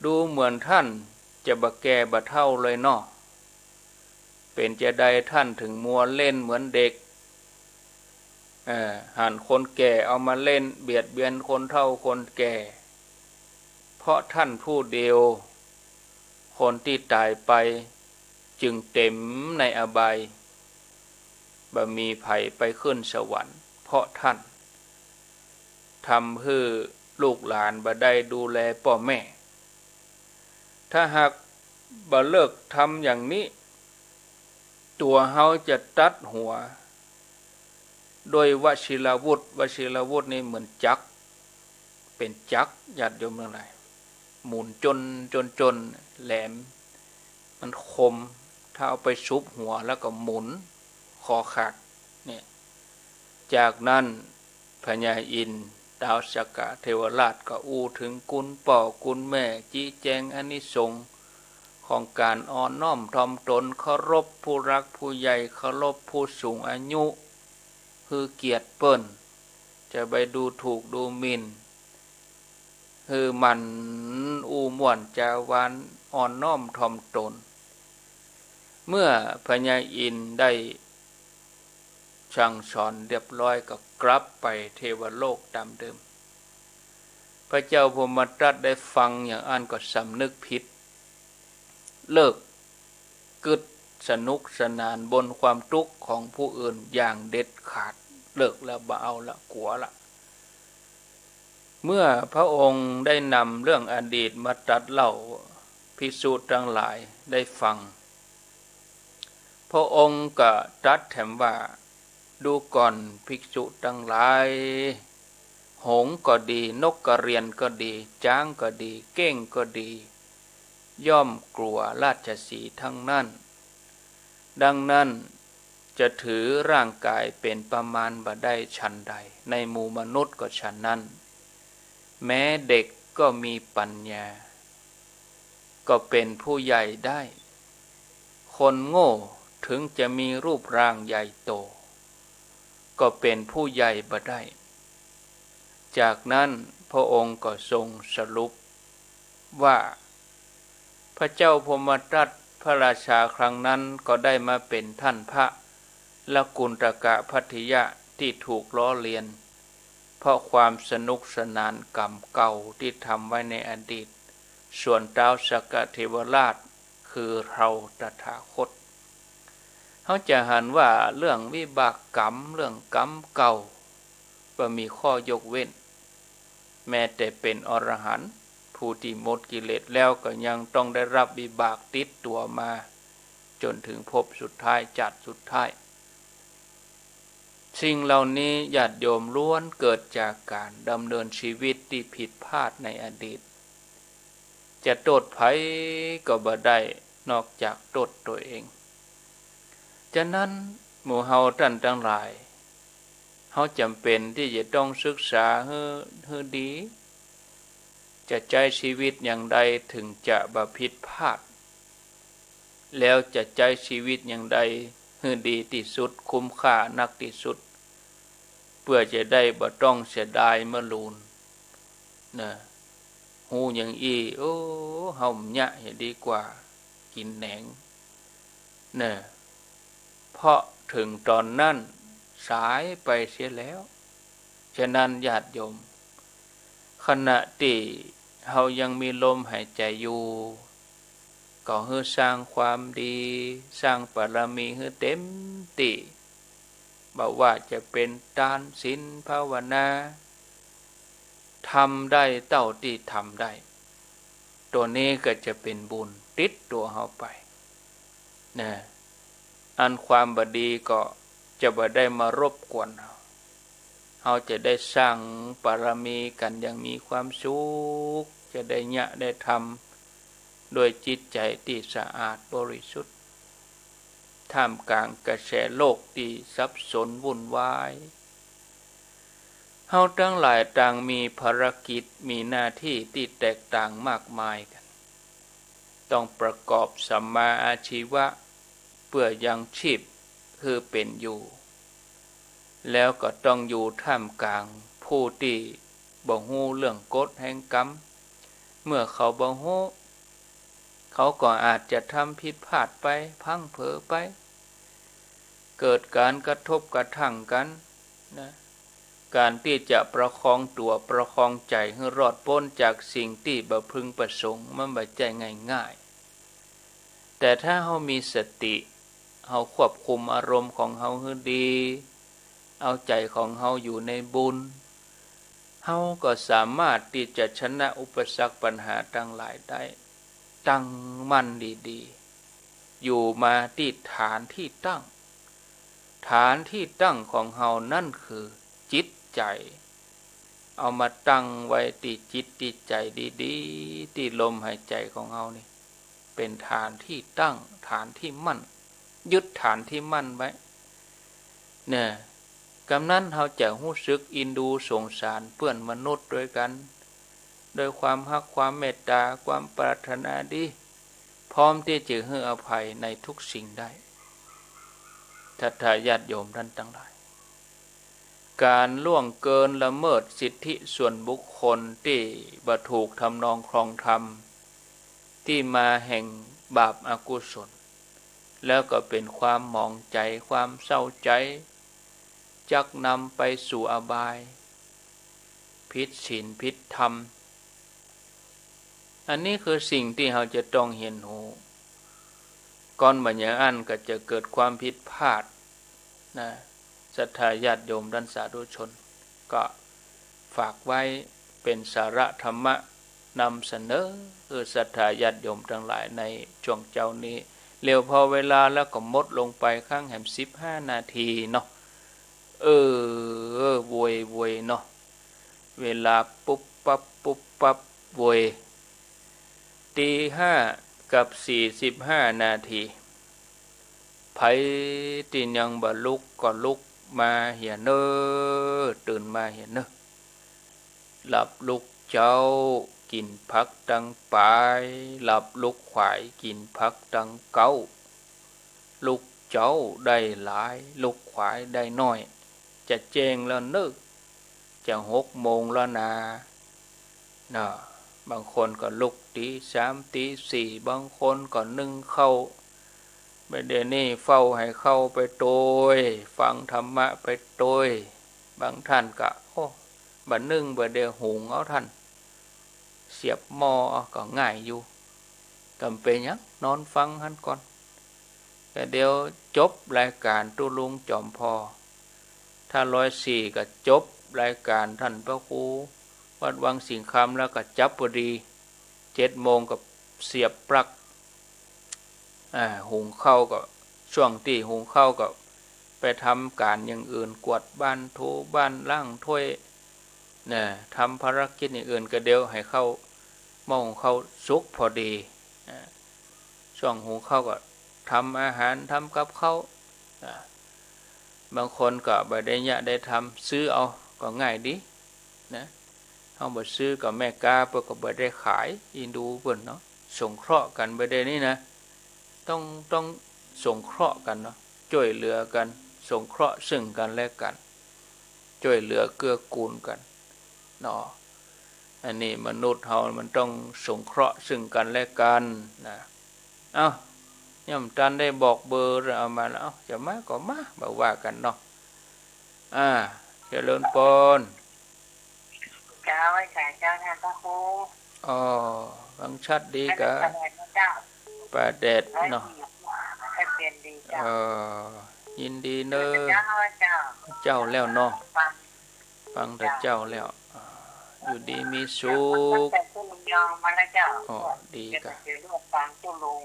ดูเหมือนท่านจะบ่แก่บ่เฒ่าเลยเนาะ เป๋นจาใดท่านถึงมัวเล่นเหมือนเด็ก เอ่อ หันคนแก่เอามาเล่น เบียดเบียนคนเฒ่าคนแก่ เพราะท่านผู้เดียว คนตี้ต๋ายไปจึงเต็มในอบาย บ่มีใผไปขึ้นสวรรค์ เพราะท่านทำหื้อลูกหลานบ่ได้ดูแลป้อแม่ ถ้าหากบ่เลิกทำอย่างนี้ ตั๋วเฮาจะตัดหัวด้วยวชิรวุธ วชิรวุธนี่เหมือนจักร เป๋นจักร ญาติโยมตังหลาย หมุนจ้น จ้น จ้น แหลม มันคม ถ้าเอาไปสุบหัวแล้วก็หมุน คอขาด เนี่ย จากนั้นพญาอินทร์ ท้าวสักกะเทวราชก็อู้เถิงกุณป้อกุณแม่ จี๊แจงอานิสงส์ของก๋านอ่อนน้อมถ่อมต๋น เคารพผู้หลักผู้ใหญ่ เคารพผู้สูงอายุ หื้อเกียรติเปิ้น จะไปดูถูกดูหมิ่น หื้อหมั่นอู้ม่วนจ๋าหวาน อ่อนน้อมถ่อมต๋น เมื่อพญาอินทร์ได้สั่งสอนเรียบร้อยก็กลับไปเทวโลกต๋ามเดิม พระเจ้าพรหมทัตได้ฟังอย่างอั้นก็สำนึกผิด เลิกกึ๊ดสนุกสนานบนความตุ๊กข์ของผู้อื่นอย่างเด็ดขาด เลิกแล้ว บ่เอาละ กั๋วละ เมื่อพระองค์ได้นำเรื่องอดีตมาตรัสเล่าภิกษุตังหลายได้ฟัง พระองค์ก็ตรัสแถมว่า ดูก่อนภิกษุตังหลาย หงส์ก็ดี นกกระเรียนก็ดี จ๊างก็ดี เก้งก็ดี ย่อมกั๋วราชสีห์ทั้งนั้น ดังนั้น จะถือร่างกายเป๋นประมาณบ่ได้ฉันใด ในหมู่มนุษย์ก็ฉันนั้น แม้เด็กก็มีปัญญา ก็เป๋นผู้ใหญ่ได้ คนโง่ถึงจะมีรูปร่างใหญ่โต ก็เป๋นผู้ใหญ่บ่ได้ จากนั้นพระองค์ก็ทรงสรุปว่า พระเจ้าพรหมทัตพระราชาครั้งนั้นก็ได้มาเป๋นต้านพระละกุณฑกพัททิยะตี้ถูกล้อเลียน เพราะความสนุกสนานก๋รรมเก่าตี้ทำไว้ในอดีต ส่วนต้าวสักกะเทวราชคือเฮาตถาคต เฮาจะหันว่าเรื่องวิบากก๋รรม เรื่องก๋รรมเก่า บ่มีข้อยกเว้น แม้แต่เป๋นอรหันต์ ผู้ตี้หมดกิเลสแล้วก็ยังต้องได้ฮับวิบากติดตั๋วมา จ๋นเถิงภพสุดท้าย จาติสุดท้าย สิ่งเหล่านี้ญาติโยมล้วนเกิดจากก๋านดำเนินชีวิตตี้ผิดพลาดในอดีต จะโต้ษใผก็บ่ได้นอกจากโต้ษตั๋วเอง ฉะนั้นหมู่เฮาต้านตังหลาย เฮาจ๋ำเป๋นตี้จะต้องศึกษาหื้อ หื้อดี จะใจ๊ชีวิตอย่างใดเถิงจะบ่ผิดพลาด แล้วจะใจ๊ชีวิตอย่างใดหื้อดีตี้สุด คุ้มค่านักตี้สุด เปื้อจะได้บ่ต้องเสียดายเมื่อลูน นะ ฮู้อย่างอี้ โอ้ เฮาบ่เยียะเหียดีกว่า กิ๋นแหนง นะ เพราะเถิงต๋อนนั้นสายไปเสียแล้ว ฉะนั้นญาติโยม ขณะตี้เฮายังมีลมหายใจ๋อยู่ ก็หื้อสร้างความดี สร้างบารมีหื้อเต๋มตี้ บ่ว่าจะเป๋นตาน ศีล ภาวนา ทำได้เต้าตี้ทำได้ ตั๋วนี้ก็จะเป๋นบุญติดตั๋วเฮาไป นะ อันความบ่ดีก็จะบ่ได้มารบกวนเฮา เฮาจะได้สร้างบารมีกั๋นอย่างมีความสุข จะได้เยียะได้ทำด้วยจิตใจ๋ตี้สะอาดบริสุทธิ์ ท่ามกลางกระแสโลกตี้สับสนวุ่นวาย เฮาตังหลายต่างมีภารกิจ มีหน้าตี้ตี้แตกต่างมากมายกั๋น ต้องประกอบสัมมาอาชีวะ เปื้อยังชีพหื้อเป๋นอยู่ แล้วก็ต้องอยู่ท่ามกลางผู้ตี้บ่ฮู้เรื่องกฎแห่งกรรม เมื่อเขาบ่ฮู้ เขาก็อาจจะทำผิดพลาดไป พลั้งเผลอไป เกิดก๋านกระทบกระทั่งกั๋นนะ ก๋านตี้จะประคองตั๋วประคองใจ๋หื้อรอดป๊นจากสิ่งตี้บ่พึงประสงค์ มันบ่ใจ้ง่ายๆ แต่ถ้าเฮามีสติ เฮาควบคุมอารมณ์ของเฮาหื้อดี เอาใจ๋ของเฮาอยู่ในบุญ เฮาก็สามารถตี้จะชนะอุปสรรคปัญหาตังหลายได้ ตั้งมั่นดีๆ อยู่มาตี้ฐานตี้ตั้ง ฐานตี้ตั้งของเฮานั้นคือจิตใจ๋ เอามาตั้งไว้ตี้จิตตี้ใจ๋ดีๆ ตี้ลมหายใจ๋ของเฮานี่ เป๋นฐานตี้ตั้ง ฐานตี้มั่น ยึดฐานตี้มั่นไว้ เนี่ย กำนั้นเฮาจะฮู้สึกอินดูสงสารเปื้อนมนุษย์ตวยกั๋น โดยความฮักความเมตต๋า ความปรารถนาดี พร้อมตี้จะหื้ออภัยในทุกสิ่งได้ ศรัทธาญาติโยมต้านตังหลาย ก๋านล่วงเกินละเมิดสิทธิส่วนบุคคลตี้บ่ถูกทำนองครองธรรม ตี้มาแห่งบาปอกุศล แล้วก็เป๋นความหมองใจ๋ ความเศร้าใจ๋ จักนำไปสู่อบาย ผิดศีลผิดธรรม อันนี้คือสิ่งตี้เฮาจะต้องเหียนฮู้ ก่อนบ่อย่างอั้นก็จะเกิดความผิดพลาดนะ ศรัทธาญาติโยมต้านสาธุชน ก็ฝากไว้เป๋นสาระธรรมะนำเสนอ เออ ศรัทธาญาติโยมตังหลาย ในช่วงเจ๊านี้ เหลียวพอเวลาแล้วก็หมดลงไป ครั้งแหมสิบห้านาทีเนาะ เออ โวย โวยเนาะ เวลาปุ๊บปั๊บปุ๊บปั๊บ โวย ตีห้ากับสี่สิบห้านาที ใผตี้ยังบ่ลุกก็ลุกมาเหียเน่อ ตื่นมาเหียเน่อ หลับลุกเจ๊า กิ๋นผักตังป๋าย หลับลุกขวาย กิ๋นผักตังเก๊า ลุกเจ๊าได้หลาย ลุกขวายได้น้อย จะแจ้งแล้วเน่อ จะหกโมงแล้วนา น่ะ บางคนก็ลุกตี๋สามตี๋สี่ บางคนก็นึ่งข้าว บ่าเดี่ยวนี้เฝ้าหื้อข้าวไปตวย ฟังธรรมะไปตวย บางต้านก็ โอ้ บ่นึ่ง บ่าเดี่ยวหุงเอาต้าน เสียบหม้อเอาก็ง่ายอยู่ ก็บ่เป๋นหยัง นอนฟังหั้นก่อน ก็เดี๋ยวจบรายก๋านตุ๊ลุงจ๋อมผ่อ ถ้าร้อยสี่ก็จบรายก๋านต้านพระครูวัดวังสิงห์คำแล้วก็จับพอดี เจ็ดโมงก็เสียบปลั๊ก อ่า หุงข้าวก็ ช่วงตี้หุงข้าวก็ไปทำก๋านอย่างอื่น กวาดบ้าน ถูบ้าน ล้างถ้วย นะ ทำภารกิจอย่างอื่น ก็เดี๋ยวหื้อข้าว หม้อหุงข้าวสุกพอดี นะ ช่วงหุงข้าวก็ทำอาหาร ทำกับข้าว นะ บางคนก็บ่ได้เยียะได้ทำ ซื้อเอาก็ง่ายดี นะ เฮาบ่ซื้อก็แม่ก๊าเปิ้นก็บ่ได้ขาย อินดูเปิ้นเนาะ สงเคราะห์กั๋น บ่าเดี่ยวนี้นะ ต้อง ต้องสงเคราะห์กั๋นเนาะ จ้วยเหลือกั๋น สงเคราะห์ซึ่งกั๋นและกั๋น จ้วยเหลือเกื้อกูลกั๋นเนาะ อันนี้มนุษย์เฮามันต้องสงเคราะห์ซึ่งกั๋นและกั๋นนะ เอ้า ยังบ่ตันได้บอกเบอร์ เอามาแล้ว เอ้า จะมาก็มา บ่ว่ากั๋นเนาะ อ่า เจริญปอน เจ้า ไหว้สาเจ้าต้านพระครู อ๋อ ฟังชัดดีกา เจ้า ปาแดดเนาะ ชัดเจนดีเจ้า เออ ยินดีเน่อ เจ้า เจ้าแล้วเนาะ ฟัง ฟังแต่เจ้าแล้ว อ่า อยู่ดีมีสุข ตั้งแต่ตู้ลุงยองมาแล้วเจ้า อ๋อ ดีกา เดี๋ยวจะเจอลูกฟังตู้ลุง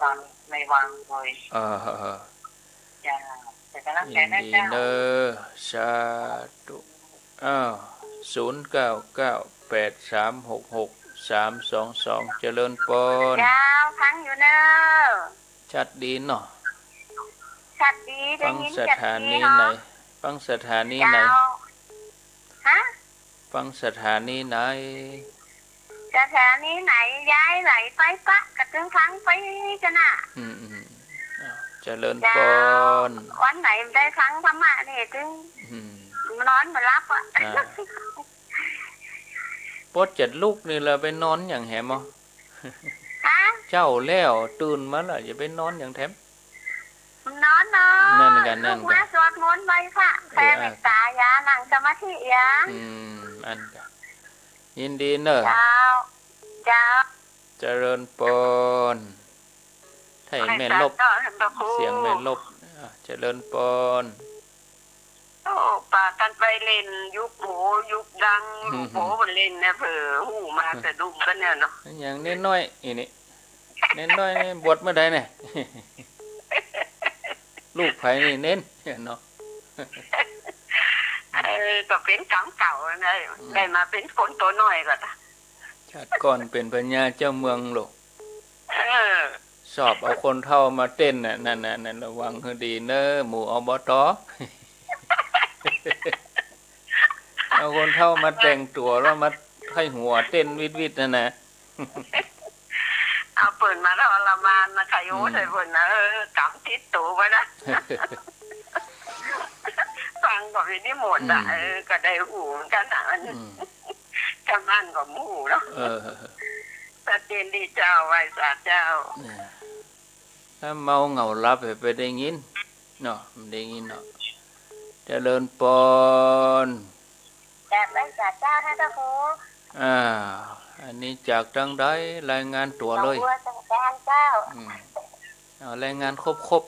ตอนในวังเลย เออ เออ เจ้า เป๋นก๋ำลังใจ๋นะเจ้า ยินดีเน่อ สาธุ อ้าว ศูนย์เก้าเก้า แปดสามหกหก สามสองสอง เจริญปอน เจ้า ฟังอยู่เน่อ ชัดดีเนาะ ชัดดี ได้ยินชัดดีเนาะ ฟังสถานีไหน ฟังสถานีไหน เจ้า ฮะ ฟังสถานีไหน จะแถวนี้ไหน ย้ายไหนไปปะ กะตึงฟังไปจ้ะน่ะ อืม อืม อ่า เจริญปอน เจ้า วันไหนได้ฟังธรรมะนี่ตึง อืม นอนบ่หลับอะ อ่า ปอจะลุกนี่ละไปนอนหยังแหมอ่ะ ฮะ เจ๊าแล้ว ตื่นมาแล้ว จะไปนอนหยังแถม นอน นอน นั่นกะ นั่นกะ ลุกมาสวดมนต์ไหว้พระ เออ แผ่เมตตา อ่ะ ยา นั่งสมาธิ ยา อืม อันกะ ยินดีเนอะ เจ้า เจ้า เจริญปอน ไทยแม่ลบ เจ้า ท่านพระครู เสียงแม่ลบ อ่ะ เจริญปอน โอ้ ปากั๋นไปเล่นยุกโห ยุกดัง อืม ลูกโหมันเล่นเนี่ย เผลอหูมาสะดุ้งกั๋นเนี่ยเนาะ อย่างน้อยๆ อีนี่ น้อยๆ นี่บวชเมื่อใดเนี่ย ลูกใผนี่เน้นเนาะ เออ ก็เป๋นกรรมเก่านะ อืม ได้มาเป๋นคนตั๋วน้อยก็ ชาติก่อนเป๋นพญาเจ้าเมืองโลก เออ ชอบเอาคนเฒ่ามาเต้นน่ะ นั่นน่ะ นั่น ระวังหื้อดีเนอะ หมู่ อบต. เอาคนเฒ่ามาแต่งตั๋วแล้วมาไขว้หัวเต้นวิดๆ นั่นน่ะ เอาเปิ้นมาทรมานนะ ใค่อู้ อืม ใส่เปิ้นนะ เออ กรรมติดตั๋วไปนะ ฟังก็เป๋นนิมนต์น่ะ อืม เออ ก็ได้ฮู้เหมือนกั๋นน่ะ อืม กำนันก็ฮู้เนาะ เออ ชัดเจนดีเจ้า ไหว้สาเจ้า เนี่ย ถ้าเมาเหง้าหลับไปได้ยินเนาะ บ่ได้ยินเนาะ เจริญปอน กราบไหว้สาเจ้า ท่านพระครู อ่า อันนี้จากตางใด รายงานตั๋วเลย หนองบัว สมุทรปราการเจ้า อืม เอารายงานครบ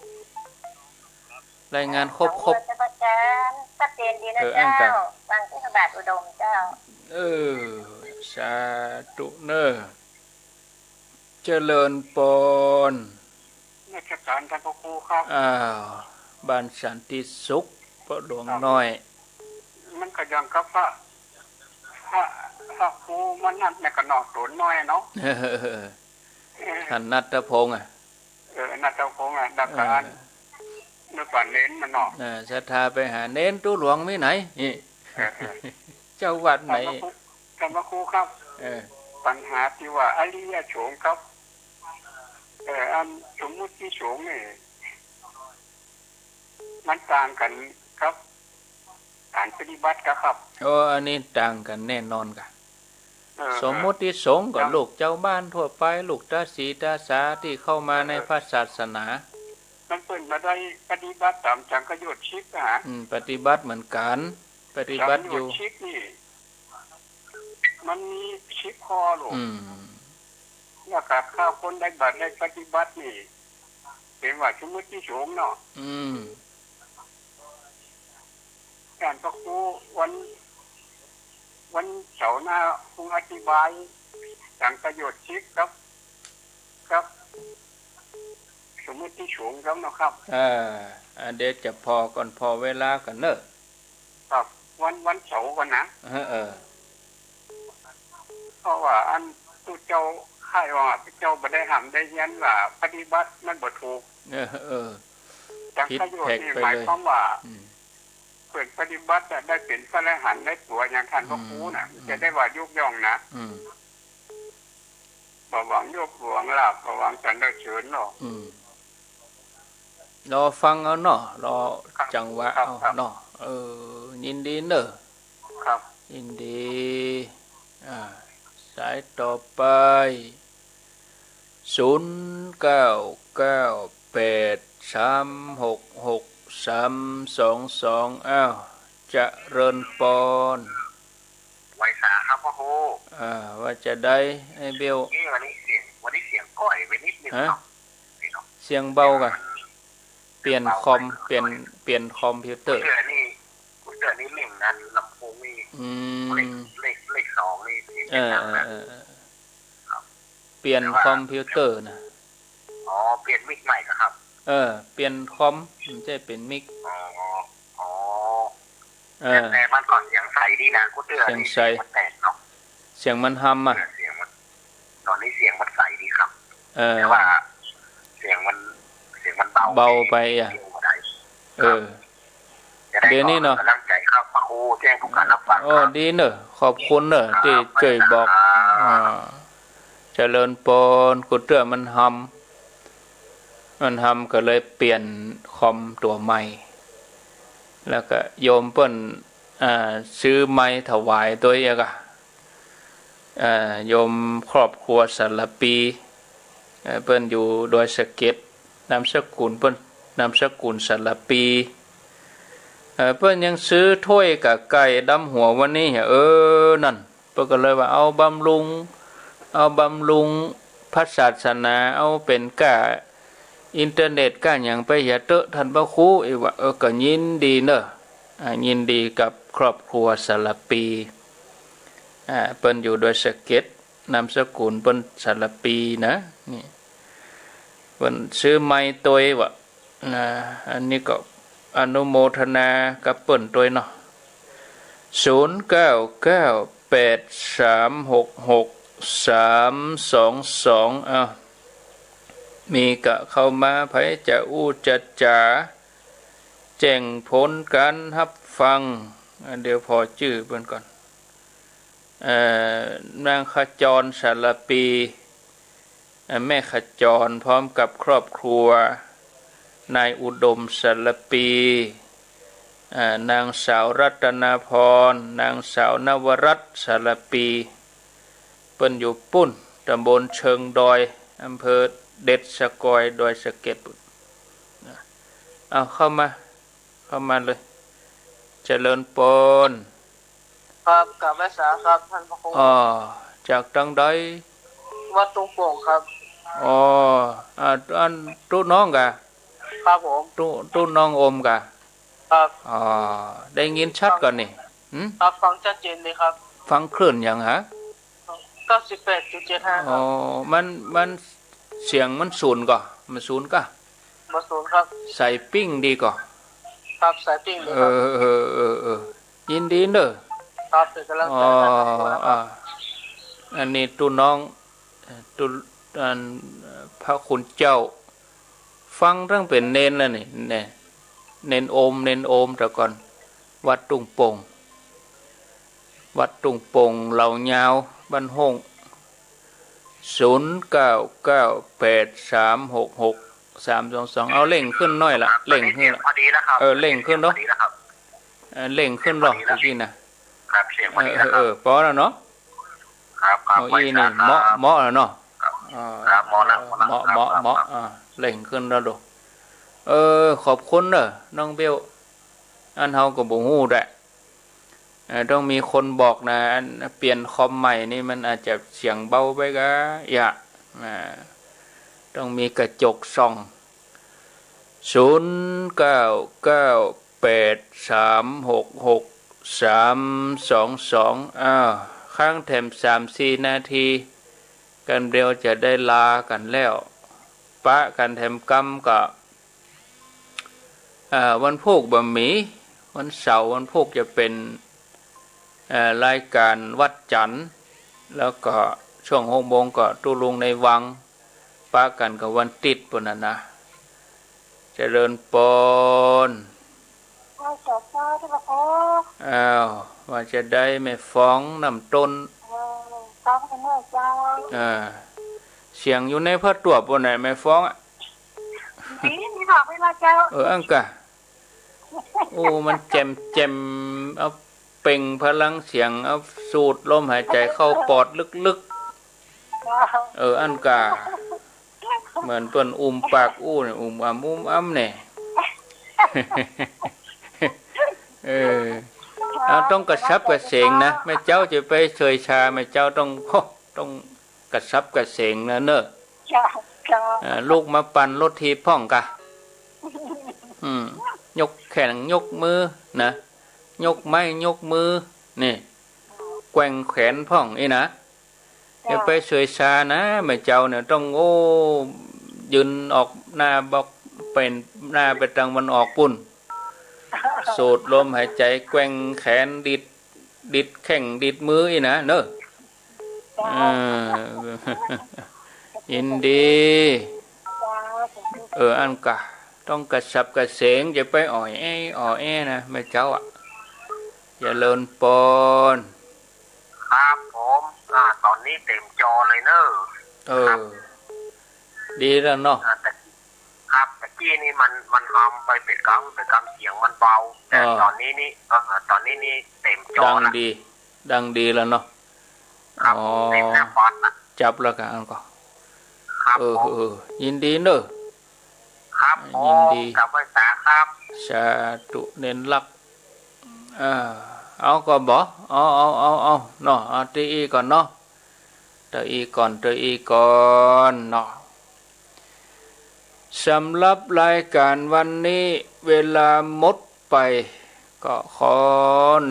ๆ รายงานครบๆ หนองบัว สมุทรปราการ ชัดเจนดีนะ เออ อั้นกะ เจ้า ฟังที่พระบาทอุดมเจ้า เออ สาธุเนอะ เจริญปอน นมัสการท่านพระครูครับ อ้าว บ้านสันติสุข พ่อหลวงน้อย ครับ มันก็อย่างกับพระ พระ พระครูมนัสเนี่ยก็นอกตั๋วน้อยเนาะ เออ ท่านณัฐพงษ์อะ เออ ณัฐพงษ์อะ แล้วก็ เออ อัน นึกว่าเณรมันเนาะ เออ ศรัทธาไปหาเณร ตุ๊หลวงมีไหน นี่ เออ เออ เจ้าวัดไหน ท่านพระครู ท่านพระครูครับ เออ ปัญหาตี้ว่าอริยสงฆ์กับ เออ อันสมมุติสงฆ์นี่ มันต่างกั๋นกับก๋านปฏิบัติก่ะครับ โอ้ อันนี้ต่างกั๋นแน่นอนก่ะ เออ สมมุติสงฆ์ก็ ครับ ลูกจาวบ้านทั่วไป ลูกต๋าสีต๋าสาตี้เข้ามาใน เออ พระศาสนา มันเปิ้นบ่ได้ปฏิบัติต๋ามสังโยชน์สิบอะ อืม ปฏิบัติเหมือนกั๋น ปฏิบัติอยู่ สังโยชน์สิบนี่ มันมีสิบข้อลูก อืม แล้วก็ถ้าคนได้บัตรได้ปฏิบัตินี่ เป๋นว่าสมมุติสงฆ์เนาะ อืม ท่านพระครูวัน วันเสาร์หน้าคงอธิบายสังโยชน์สิบกับ กับสมมุติสงฆ์ครับเนาะครับ เออ อ่ะ เดี๋ยวจะผ่อก่อน ผ่อเวลาก่อนเนอะ ครับ วัน วันเสาร์ก่อนนะ เออ เออ เพราะว่าอันตุ๊เจ้าค่ายว่าตุ๊เจ้าบ่ได้ฮ่ำได้เฮียนว่าปฏิบัติมันบ่ถูก เออ เออ สังโยชน์นี่ ผิดแผกไปเลย หมายความว่า อืม เปิ้นปฏิบัติอะ ได้เป๋นพระอรหันต์ในตั๋วอย่างท่านพระครูน่ะ อืม จะได้ว่ายกย่องนะ อืม บ่หวังยศหวังลาภ บ่หวังสรรเสริญหรอก อืม รอฟังเอาเนาะ รอ ครับ จังหวะ ครับ เอา ครับ เนาะ เออ ยินดีเนอะ ครับ ยินดี อ่า สายต่อไป ศูนย์เก้าเก้าแปดสามหกหกสามสองสอง อ้าว เจริญปอน ไหว้สาครับพระครู อ่า ว่าจะได้ไอ้เบล เอ๊ะ วันนี้เสียง วันนี้เสียงก้อยไปนิดนึง ฮะ เนาะ เสียงเบากะ เปลี่ยนคอม เปลี่ยน เปลี่ยนคอมพิวเตอร์ เสื้อนี่ เสื้อนี่เล่งนั้น ลำโพงนี่ อืม เลข เลข เลขสองนี่ เสียง เออ ดังนะ เออ เออ เออ ครับ เปลี่ยนคอมพิวเตอร์นะ อ๋อ เปลี่ยนมิกใหม่เหรอครับ เออ เปลี่ยนคอม บ่ใจ้เปลี่ยนมิก อ๋อ อ๋อ เออ แต่ แต่มันก็เสียงใสดีนะ กูเตือน เสียงใส นี่เสียงมันแตกเนาะ เสียงมันฮ่ำอะ เสียงมัน ตอนนี้เสียงมันใสดีครับ เออ แต่ว่าเสียงมัน เสียงมันเบา เบาไปอะ เบาไป เออ ครับ จะได้ เดี๋ยวนี้เนาะ ขอกำลังใจครับ พระครู แจ้งผู้การรับฟัง โอ้ ครับ ดีเนอะ ขอบคุณเนอะ ครับ ตี้จ้วยบอก ครับ อ่า เจริญปอน กูเตื้อมันฮำ มันฮำก็เลยเปลี่ยนคอมตั๋วใหม่ แล้วก็โยมเปิ้น อ่า ซื้อไมค์ถวายตวยเอกอะ อ่า โยมครอบครัวสารปี เอ่อ เปิ้นอยู่ดอยสะเก็ด นามสกุลเปิ้น นามสกุลสารปี เอ่อ เปิ้นยังซื้อถ้วยกับไก่ดำหัววันนี้ เออ นั่น เปิ้นก็เลยว่าเอาบำรุง เอาบำรุงพระศาสนา เอาเป๋นก้าอินเทอร์เน็ตก้าหยังไปเหียเต๊อะ ท่านพระครู อีกว่า เออ ก็ยินดีเน่อ อ่า ยินดีกับครอบครัวสารปี อ่า เปิ้นอยู่ดอยสะเก็ด นามสกุลเปิ้นสารปีนะ นี่ เปิ้นซื้อไมค์ตวยว่ะ นะ อันนี้ก็อนุโมทนากับเปิ้นตวยเนาะ ศูนย์เก้าเก้าแปดสามหกหกสามสองสอง อ้าว มีกะเข้ามา ใผจะอู้จะจ๋า แจ้งผลการฮับฟัง อ่ะ เดี๋ยวผ่อจื้อเปิ้นก่อน เอ่อ นางขจรสารปี เอ่อ แม่ขจรพร้อมกับครอบครัว นายอุดมสารปี เอ่อ นางสาวรัตนาพร นางสาวนวรัตน์สารปี เปิ้นอยู่ปุ้น ตำบลเชิงดอย อำเภอเด็ดสะกอย ดอยสะเก็ดปุ้น นะ เอาเข้ามา เข้ามาเลย เจริญปอน ครับ กราบไหว้สาครับ ท่านพระครู อ๋อ จากตังใด วัดทุ่งโป่งครับ อ๋อ อ่า อันตุ๊น้องก่ะ ครับผม ตุ๊ ตุ๊น้องอมก่ะ ครับ อ๋อ ได้ยินชัดก่อนี่ หืม ครับ ฟังชัดเจนเลยครับ ฟังคลื่นหยังฮะ เก้าสิบแปดจุดเจ็ดห้า ครับ อ๋อ มัน มัน เสียงมันสูนก่อ มันสูนก่ะ บ่สูนครับ สายปิ้งดีก่อ ครับ สายปิ้งดี เอ ครับ อ เออ เออ เออ ยินดีเน่อ ครับ เป๋นก๋ำลังใจ๋ อ๋อ ให้ครับ อ่า อันนี้ตุ๊น้อง ตุ๊ อัน พระคุณเจ้า ฟังตั้งเป๋นเณรแล้วนี่ แน่ เณรอม เณรอม แต่ก่อน วัดทุ่งโป่ง วัดทุ่งโป่ง เหล่ายาว บ้านห้ง ศูนย์เก้าเก้าแปดสามหกหกสามสองสอง เอาเร่งขึ้นหน้อยละ เร่งขึ้นละ พอดีแล้วครับ เออ เร่งขึ้นเนาะ พอดีแล้วครับ เออ เร่งขึ้นหรอ เสียงพอดีแล้ว ตะกี้นะ ครับ เสียงพอดีแล้วครับ เออ เออ เออ ปอแล้วเนาะ ครับ ครับ เอาอี้นี่ ไหว้สาครับ เหมาะ เหมาะแล้วเนาะ ครับ อ๋อ ครับ เหมาะแล้ว เหมาะ เหมาะ เหมาะ ครับ อ่า เร่งขึ้นแล้วดู เออ ขอบคุณเน่อ น้องเบล อันเฮาก็บ่ฮู้แหละ เอ่อ ต้องมีคนบอกนะ อันเปลี่ยนคอมใหม่นี่มันอาจจะเสียงเบาไปกะ อย่า อ่า ต้องมีกระจกส่อง ศูนย์เก้าเก้าแปดสามหกหกสามสองสอง อ้าว ค้างแถมสามสี่นาที กันเดียวจะได้ลากั๋นแล้ว ปะกั๋นแถมกำก็ เอ่อ วันพูกบ่มี วันเสาร์วันพูกจะเป๋น เอ่อ รายก๋านวัดจั๋นทร์ แล้วก็ช่วงหกโมงก็ตุ๊ลุงในวัง ปะกั๋นกับวันติ๊ดปู้นน่ะนะ เจริญปอน ไหว้สาเจ้า ท่านพระครู อ้าว ว่าจะใดแม่ฟองน้ำต้น เออ ฟังเสมอเจ้า เออ เสียงอยู่ในผ้าตวบปู้นน่ะ แม่ฟองอะ นี่ นี่บอกไว้ว่าเจ้า เออ อั้นก่ะ โอ้ มันแจ่มแจ่ม เอาเปล่งพลังเสียง เอาสูดลมหายใจ๋เข้าปอดลึกๆ เจ้า เออ อั้นก่ะ เหมือนเปิ้นอุ้มปากอู้เนี่ย อุ้มอ้ำ อุ้มอ้ำเนี่ย เออ เอาต้องกระฉับกระเฉงนะ แม่เจ้าจะไปเชยชา แม่เจ้าต้อง โฮ ต้องกระฉับกระเฉงนะเน่อ เจ้า เจ้า เอ่อ ลูกมาปั่นรถถีบพ่องก่ะ อืม ยกแข้งยกมือนะ ยกไม้ยกมือ นี่ แกว่งแขนพ่องอี้นะ อย่าไปเฉยชานะ แม่เจ้าเนี่ยต้อง โอ้ ยืนออกหน้าบอก เป๋นหน้าไปตางวันออกปู้น สูดลมหายใจ๋ แกว่งแขน ดีด ดีดแข้งดีดมืออี้นะเน่อ เจ้า เออ ยินดี เจ้า เออ อั้นก่ะ ต้องกระฉับกระเฉง อย่าไปอ่อยแอ้อ่อยแอ้นะ แม่เจ้าอะ เจริญปอน ครับผม อ่า ต๋อนนี้ นี่เต็มจอเลยเนอะ เออ ครับ ดีแล้วเนาะ อ่า แต่ ครับ ตะกี้นี่มัน มันหำไปเป๋นกำ เป๋นกำเสียงมันเบา แต่ เออ ต๋อนนี้นี่ เออ ต๋อนนี้นี่เต็มจอละ ดังดี ดังดีแล้วเนาะ ครับ อ๋อ เต็มหน้าปอดละ จับแล้วกะอันก็ ครับ เออ ผม เออ ยินดีเนอะ ครับผม ยินดี กราบไหว้สาครับ สาธุ เน้นรัก เออ เอาก่อบ่ เอา เอา เอา เอา เนาะ เอาตี้อี้ก่อนเนาะ เต้าอี้ก่อน เต้าอี้ก่อนเนาะ สำหรับรายการวันนี้เวลาหมดไป ก็ขอ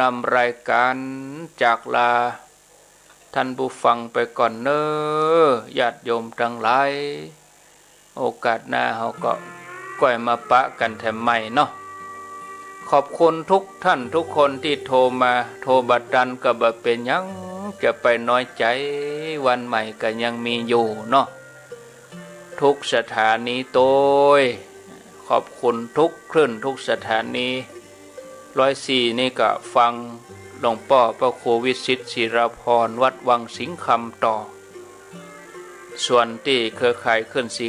นำรายการจากลาท่านผู้ฟังไปก่อนเน้อ ญาติโยมตังหลาย โอกาสหน้าเฮาก็ก้อยมาปะกั๋นแถมใหม่เนาะ ขอบคุณทุกท่านทุกคนตี้โทรมา โทรบ่ตันก็บ่เป๋นหยัง จะไปน้อยใจ๋ วันใหม่ก็ยังมีอยู่เนาะ ทุกสถานีโตย ขอบคุณทุกคลื่นทุกสถานี ร้อยสี่นี่ก็ฟังหลวงป้อพระครูวิสิทธิ์ศิรพร วัดวังสิงห์คำต่อ ส่วนตี้เครือข่ายคลื่นศรี